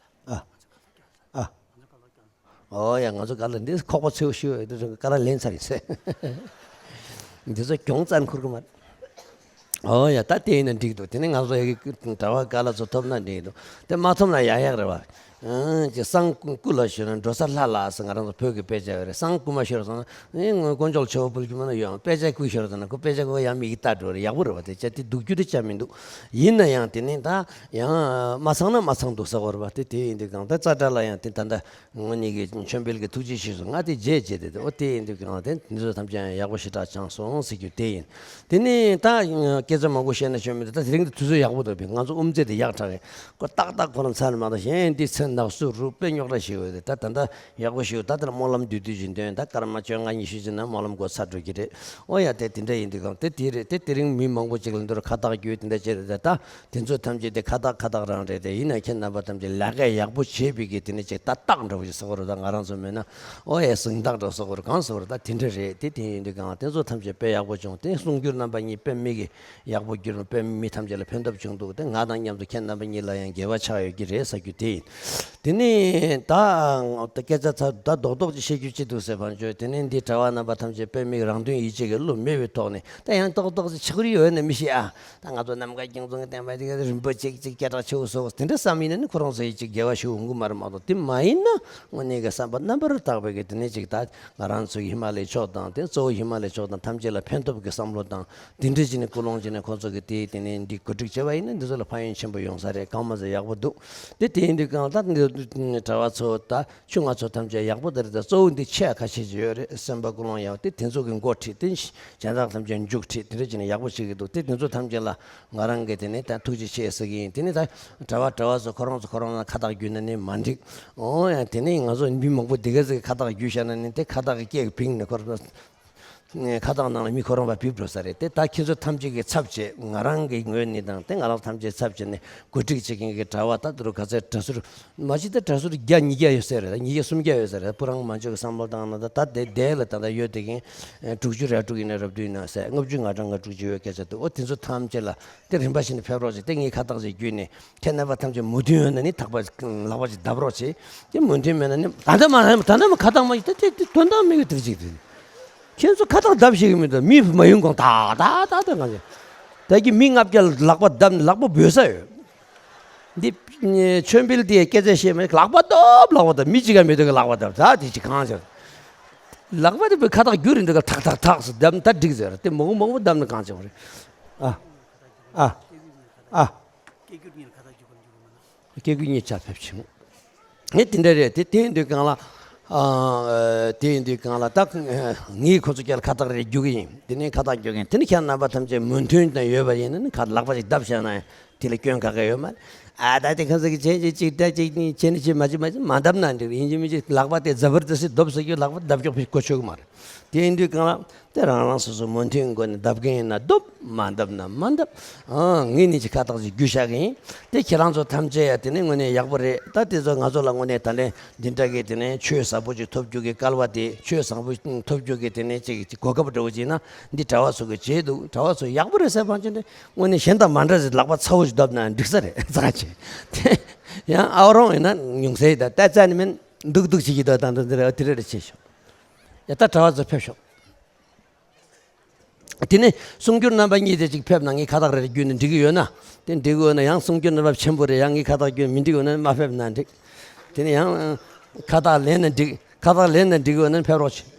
ཨ་ཨ། ཨོ་ཡ་ང་ཚོ་ག་ལ་འདི་ཁོག་པ་ཚོས་ཤུ་ཀ་ར་ལེན་ཚར་ཡིན་ཟེར། འདི་ཚོ་གྱོང་རྩ་འཁུར་གི་མ་རེད། ཨོ་ཡ་ད་དེ་ཡིན་ན་འགྲིག་འདུག། དེ་ནི་ང་ཚོ་ཡ་གི་གྲྭ་བ་ག་ལ་ཚོ་ཐོབ་ན་འགྲིག་འདུག། དེ་མ་ཐོབ་ན་ཡག་ཡག་རེད་བ། ཨང་ཅི་སང་སྐུ་ལ་ཞོར་ན་འགྲོ་ས་ལྷ་ལ་ཟེར་ང་རང་ཚོ་བོད་ཀྱི་དཔེ་ཆ་ཡོད་རེད། སང་སྐུ་མ་ཤོར་སོང་ན་ཨེ་ངོ་དཀོན་མཆོག་ལ་མཆོད་པ་ཕུལ་རྒྱུ་མ་ན་ཡོང་དཔེ་ཆ་སྐུ་ཤོར་སོང་ན་ཁོ་དཔེ་ཆ་ཁོ་ཡང་མི་གི་ལྟ་འགྲོ་རེད། ཡག་པོ་རེད་བ། དེ་ཅག་དེ་སྡུག་རྒྱུ་དེ་ཅག་མི་འདུག། ཡིན་ན་ཡང་དེ་ནི་ད་ཡང་མ་ཚང་ན་མ་ཚང་འདུག་ཟེར་བ་རེད་བ། དེ་དེ་ཡིན་དུས་གང་ད་ཙ་དྲག་ལ་ཡང་དེ་ད་ད། ངོ་གཉིས་ཀྱིས་མཆོད་འབུལ་གྱི་ཐུགས་རྗེ་ཆེ་ཞུ། ང་དེ་རྗེས་བྱེད་དེ། ཨོ་དེ་ཡིན་དུས་གང་དེ་འདི་ཚོ་ཐམས་ཅད་ཡང་ཡག་པོ་ཞེ་དྲག་བྱུང་སོང་ཟེར་རྒྱུ་དེ་ཡིན། དེ་ནས་ད་སྐད་ཆ་མང་པོ་བཤད་ན་ཆོ་མི་འདུག། ད་དེ་རིང་དུས་ཚོད་ཡག་པོ་འདུག་པས། ང་ཚོ་དབུ་མཛད་དེ་ཡག་དྲག་གི་ཁོ་ཏག་ཏག་ཁོ་རང་ཚར་མ་གཏོགས་གཞན་འདི་ཚེ་ནག་སུ་རུ་དཔེ་རྙོག་དྲ་ཞིག་ཡོད་དེ། ད་ད་ལྟ་ཡག་པོ་ཞིག་ད་ལྟར་སྨོན་ལམ་བསྡུས་བསྡུས་ཀྱི་འདོན། ད་སྐར་མ་བཅོ་ལྔ་ཉི་ཤུ་ཅིག་ན་སྨོན་ལམ་འགོ་ཚར་འགྲོ་གི་རེད། ཨོ་ཡ་དེ་དེ་འདྲ་ཡིན་དུས་གང་དེ་དེ་རེད། དེ་དེ་རིང་མི་མང་པོ་ཅིག་ལ་འདིར་ཁ་བཏགས་རྒྱུ་དེ་འདྲ་བྱས་རེད། ད་དེ་ཚོ་ཐམས་ཅད་དེ་ཁ་བཏགས་ཁ་བཏགས་རང་རེད། དེ་ཡིན་ན་ཁྱེད་རྣམ་པ་ཐམས་ཅད་ལས་ཀ་ཡག་པོ་བྱེད་པའི་གི་དེ་ནི་ཅིག་ད་རྟགས་འདྲ་བོ་ཞིག་ཟེར་བ་རེད། ད་ང་རང་ཚོ་མེད་ན་ཨོ་ཡ་གཟེངས་རྟགས་འདྲ་ཟེར་བ་རེད། གང་ཟེར་བ་རེད། ད་དེ་འདྲ་རེད། དེ་དེ་ཡིན་དུས་གང་དེ་ཚོ་ཐམས་ཅད་དཔེ་ཡག་པོ་བྱུང་། དེ་གསུང་སྒྱུར་རྣམ་པ་གཉིས་དཔེ་མི་གི་ཡག་པོ་བསྒྱུར། དཔེ་མི་ཐམས་ཅད་ལ་ཕན་ཐོགས་བྱུང་འདུག། དེ་ང་དང་མཉམ་དུ་ཁྱེད་རྣམ་པ་གཉིས་ལ་ཡང་དགེ་བ་ཆགས་ཡོད་ཀྱི་རེད་ཟེར་རྒྱུ་དེ་ཡིན། དེ་ནས་ད་སྐད་ཆ་ཚ་ད་རྡོག་རྡོག་ཅིག་བཤད་རྒྱུ་ཅི་འདུག་ཟེར་བ་འཇོ། དེ་ནས་འདི་གྲྭ་བ་རྣམ་པ་ཐམས་ཅད་དཔེ་མིག་རང་དོན་ཡིད་བྱེད་ཀྱི་བློ་མེད་པའི་ཐོག་ནས་ད་ཡང་ཏོག་ཏོག་ཅིག་ཆགས་རྒྱུ་ཡོད་ན་མི་ཤེས་ཨ། ད་ང་ཚོ་ནམ་མཁའ་དགེ་མཚུངས་ཀྱི་བསྟན་པ་དེ་ག་རིན་པོ་ཆེ་ཅིག་སྐད་གྲགས་ཆེ་བོ་བཟོ་དེ་འདྲ་བསམ་ཡིན་ན་ནི་ཁོ་རང་ཚོ་ཡིད་ཀྱི་དགེ་བ་ཞུ་འོང་གི་མ་རེད་མ་གཏོགས། དེ་མ་ཡིན་ན་དངོས་གནས་ཀྱི་བསམ་པ་རྣམ་པར་དག་པའི་གི་དེ་ནས་ཅིག་ད་ང་རང་ཚོའི་ཧི་མ་ལའི་ཕྱོགས་དང་དེ་གཙོ་བོ་ཧི་མ་ལའི་ཕྱོགས་དང་ཐམས་ཅད་ལ་ཕན་ཐོགས་ཀྱི་བསམ་བློ་དང་དེ་འདྲ་ཅིག་ནས་ཀུན་སློང་ཅིག་ནས་ཁོ་ཚོ་གི་དེ་དེ་ནས་འདི་གོ་སྒྲིག་བྱས་པ་ཡིན་ན་འདི་ཚོ་ལ་ཕན་ཡོན་ཆེན་པོ་ཡོང་ས་རེད། གང་མ་ཟད་ཡག་པོ་འདུག་དེ་དེ་ཡིན་དུས་གང་ལྟར་འདི་གྲྭ་བ་ཚོ་ད་ཆུང་ང་ཚོ་ཐམས་ཅད་ཡག་པོ་དེ་རེད། ད་གཙོ་བོ་འདི་ཆེ་ཁ་ཤས་ཅིག་ཡོད་རེད། སེམས་པ་ཀུན་སློང་ཡག་དེ་དེ་ཚོ་གི་འགོ་ཁྲིད་དེ་གཞན་དག་ཐམས་ཅད་མཇུག་ཁྲིད་དེ་འདྲ་བྱས་ནས་ཡག་པོ་བྱེད་ཀྱི་འདུག་དེ་དེ་ཚོ་ཐམས་ཅད་ལ་ང་རང་གིས་དེ་ནས་ད་ཐུགས་རྗེ་ཆེ་ཟེར་གྱི་ཡིན། དེ་ནས་ད་གྲྭ་བ་གྲྭ་བ་ཚོ་ཁོ་རང་ཚོ་ཁོ་རང་ལ་ཁ་བཏགས་བརྒྱུད་ན་ནི་མ་འགྲིག་འོ་ཡང་དེ་ནས་ང་ཚོ་མི་མང་པོ་དེ་ག་ཚོད་ཁ་བཏགས་བརྒྱུད་བཞག་ན་ནི་དེ་ཁ་བཏགས་ཀྱི་སྐད་ཀྱི་བིང་ནས་ཁོ་རང་ཁ་བཏགས་ནང་ལ་མི་ཁོ་རང་པ་བིབ་འགྲོ་ས་རེད། དེ་ད་ཁྱེད་ཚོ་ཐམས་ཅད་ཀྱི་ཚབ་བྱས་ང་རང་གི་ངོས་ནས་དང་དེ་ང་རང་ཐམས་ཅད་ཚབ་བྱས་ནས་གོ་སྒྲིག་བྱེད་མཁན་གྱི་གྲྭ་བ་ད་དུ་རུ་ག་ཚོད་གྲྭ་ཟུར་མ་གཞི་ད་གྲྭ་ཟུར་བརྒྱ་ཉིས་བརྒྱ་ཡོད་ས་རེད། ཉིས་བརྒྱ་སུམ་བརྒྱ་ཡོད་ས་རེད། སྤུ་རང་མ་འཇོག་གི་བསམ་བློ་བཏང་ན་ད་ད་དེ་དེ་ལ་ད་ད་ཡོད་དེ་གིན་དྲུག་ཅུ་རེ་དྲུག་ཡིན་ན་རབ་དུས་ཡིན་ན་ཟེར་ལྔ་བཅུ་ང་གྲངས་ང་དྲུག་ཅུ་ཡོད་སྐད་ཆ་འདུག་འོ་དེ་ཚོ་ཐམས་ཅད་ལ་དེ་རིམ་པ་བཞིན་དུ་ཕེབས་རོགས་བྱེད། དེ་ངའི་ཁ་བཏགས་ཅིག་བརྒྱུད་ནས་ཁྱེད་རྣམ་པ་ཐམས་ཅད་མོས་མཐུན་ཡོད་ན་ནི་ཐག་པ་ལག་པ་ཅིག་བརྡབ་རོགས་བྱེད། དེ་མོས་མཐུན་མེད་ན་ནི་ད་ལྟ་མ་ད་ལྟ་མ་ཁ་བཏགས་མ་ཡིན་ད་དེ་དེ་དོན་དག་མེད་གི་དེ་ཅིག་དེ། ཁྱེད་ཚོ་ཁ་བཏགས་བརྡབ་ཤེས་ཀྱི་མི་འདུག་མི་མ་ཡོང་གོང་ད་ད་ད་ད་གང་ཅི། ད་གི་མི་ལྔ་བརྒྱ་ལག་པ་བརྡབ་ནས་ལག་པ་འབོལ་ས་ཡོད། འདི་མཆོད་འབུལ་དེ་སྐད་ཆ་བཤད་མེད་ལག་པ་སྟོབ་ལག་པ་བརྡབ་མི་གཅིག་ཀ་མི་འདུག་གི་ལག་པ་བརྡབ་ད་དེ་ཅི་གང་ཅི། ལག་པ་དེ་བོད་ཁ་བཏགས་བསྒྱུར་རེད་འདུག་ག་ཐག་ཐག་ཐག་སུ་བརྡབ་ད་འགྲིག་ཟེར་དེ་མང་པོ་མང་པོ་བརྡབ་ནས་གང་ཅི་བ་རེད། ཨ་ཨ་ཨ། སྐྱེ་རྒུ་གཉིས་ཆར་ཕེབས་ཆེན་མོ། ངས་དེ་འདྲ་རེད་དེ་དེ་ཡིན་དུས་གང་ལ། ཨ་དེ་ཡིན་དུས་གང་ལ་ད་ངས་ཁོ་ཚོ་སྐྱེལ་ཁ་བཏགས་རེ་རྒྱུག་གི་ཡིན། དེ་ནས་ཁ་བཏགས་རྒྱུག་གི་ཡིན། དེ་ནས་ཁྱེད་རྣམ་པ་ཐམས་ཅད་མོས་མཐུན་དང་ཡོད་པ་ཡིན་ན་ནི་ཁ་ལག་པ་ཞིག་བརྡབ་བཞག་ན་ཡང་དེ་ལ་སྐྱོན་ག་གེ་ཡོད་མ་རེད། ཨ་ད་དེ་ཁ་ཟིག་གི་བྱས་ཅིག་ཅིག་ད་ཅིག་ནི་བྱས་ནི་བྱས་མ་བྱས་མ་བྱས་མ་བརྡབ་ན་འགྲིག་ཡིན་གཅིག་མིན་གཅིག་ལག་པ་དེ་ཛ་བར་དི་སི་རྡོབ་ཟེར་རྒྱུ་ལག་པ་བརྡབ་སྐྱོག་ཕི་གོ་ཆོད་གི་མ་རེད། དེ་ཡིན་དུས་གང་ལ། དེ་རང་རང་སོ་སོ་མོས་མཐུན་སྒོ་ནས་བརྡབ་མཁན་ཡིན་ན་བརྡབ། མ་བརྡབ་ན་མ་བརྡབ། ཨང་ངས་ནི་ཅི་ཁ་བཏགས་ཅིག་རྒྱུ་བཞག་གི་ཡིན། དེ་ཁྱེད་རང་ཚོ་ཐམས་ཅད་ཡ་དེ་ནི་དངོས་གནས་ཡག་པོ་རེད། ད་དེ་ཚོ་ང་ཚོ་ལ་དངོས་གནས་ད་ལན་འདི་འདྲ་གི་དེ་ནས་ཆོས་ཟབ་པོ་ཅིག་ཐོབ་རྒྱུ་གི་སྐལ་བ་དེ་ཆོས་བཟང་པོ་ཐོབ་རྒྱུ་གི་དེ་ནས་ཅིག་ཅིག་གོ་སྐབས་འདྲ་བོ་ཅིག་ཡིན་ན་འདི་གྲྭ་བ་ཚོ་གི་བྱས་འདུག་གྲྭ་བ་ཚོ་ཡག་པོ་རེད་ཟེར་བ་ཅིག་ནི་དངོས་གནས་གཞན་དང་མ་འདྲ་ཟེར་ལག་པ་ཚ་བོ་ཞིག་བརྡབ་ན་འགྲིག་ས་རེད་ཚ་ཅིག་དེ་ཡང་ཨའོ་རོང་ཡིན་ན་ཉུང་ཟེར་ད་ལྟ་རྩ་ནི་མིན་འདུག་འདུག་བྱེད་ཀྱི་འདུག་ད་འདི་འདི་རེད་འདི་རེད་བྱེད་ཤོག་ཡ་ད་གྲྭ་བ་ཚོ་ཕེབས་ཤོག་དེ་ནས་གསུང་སྒྱུར་རྣམ་པ་གཉིས་དེ་ཅིག་ཕེབས་ན་ངས་ཁ་བཏགས་རེ་རེ་བརྒྱུད་ནས་འགྲིག་གི་ཡོད་ན། དེ་འགྲིག་གི་ཡོད་ན་ཡང་གསུང་སྒྱུར་རྣམ་པ་ཆེན་པོ་རེད། ཡང་ངས་ཁ་བཏགས་བརྒྱུད་མི་འགྲིག་ཡོད་ན་མ་ཕེབས་ན་འགྲིག་དེ་ནས་ཡང་ཁ་བཏགས་ལེན་ན་འགྲིག་ཁ་བཏགས་ལེན་ན་འགྲིག་གི་ཡོད་ན་ཕེབས་རོགས་བྱེད།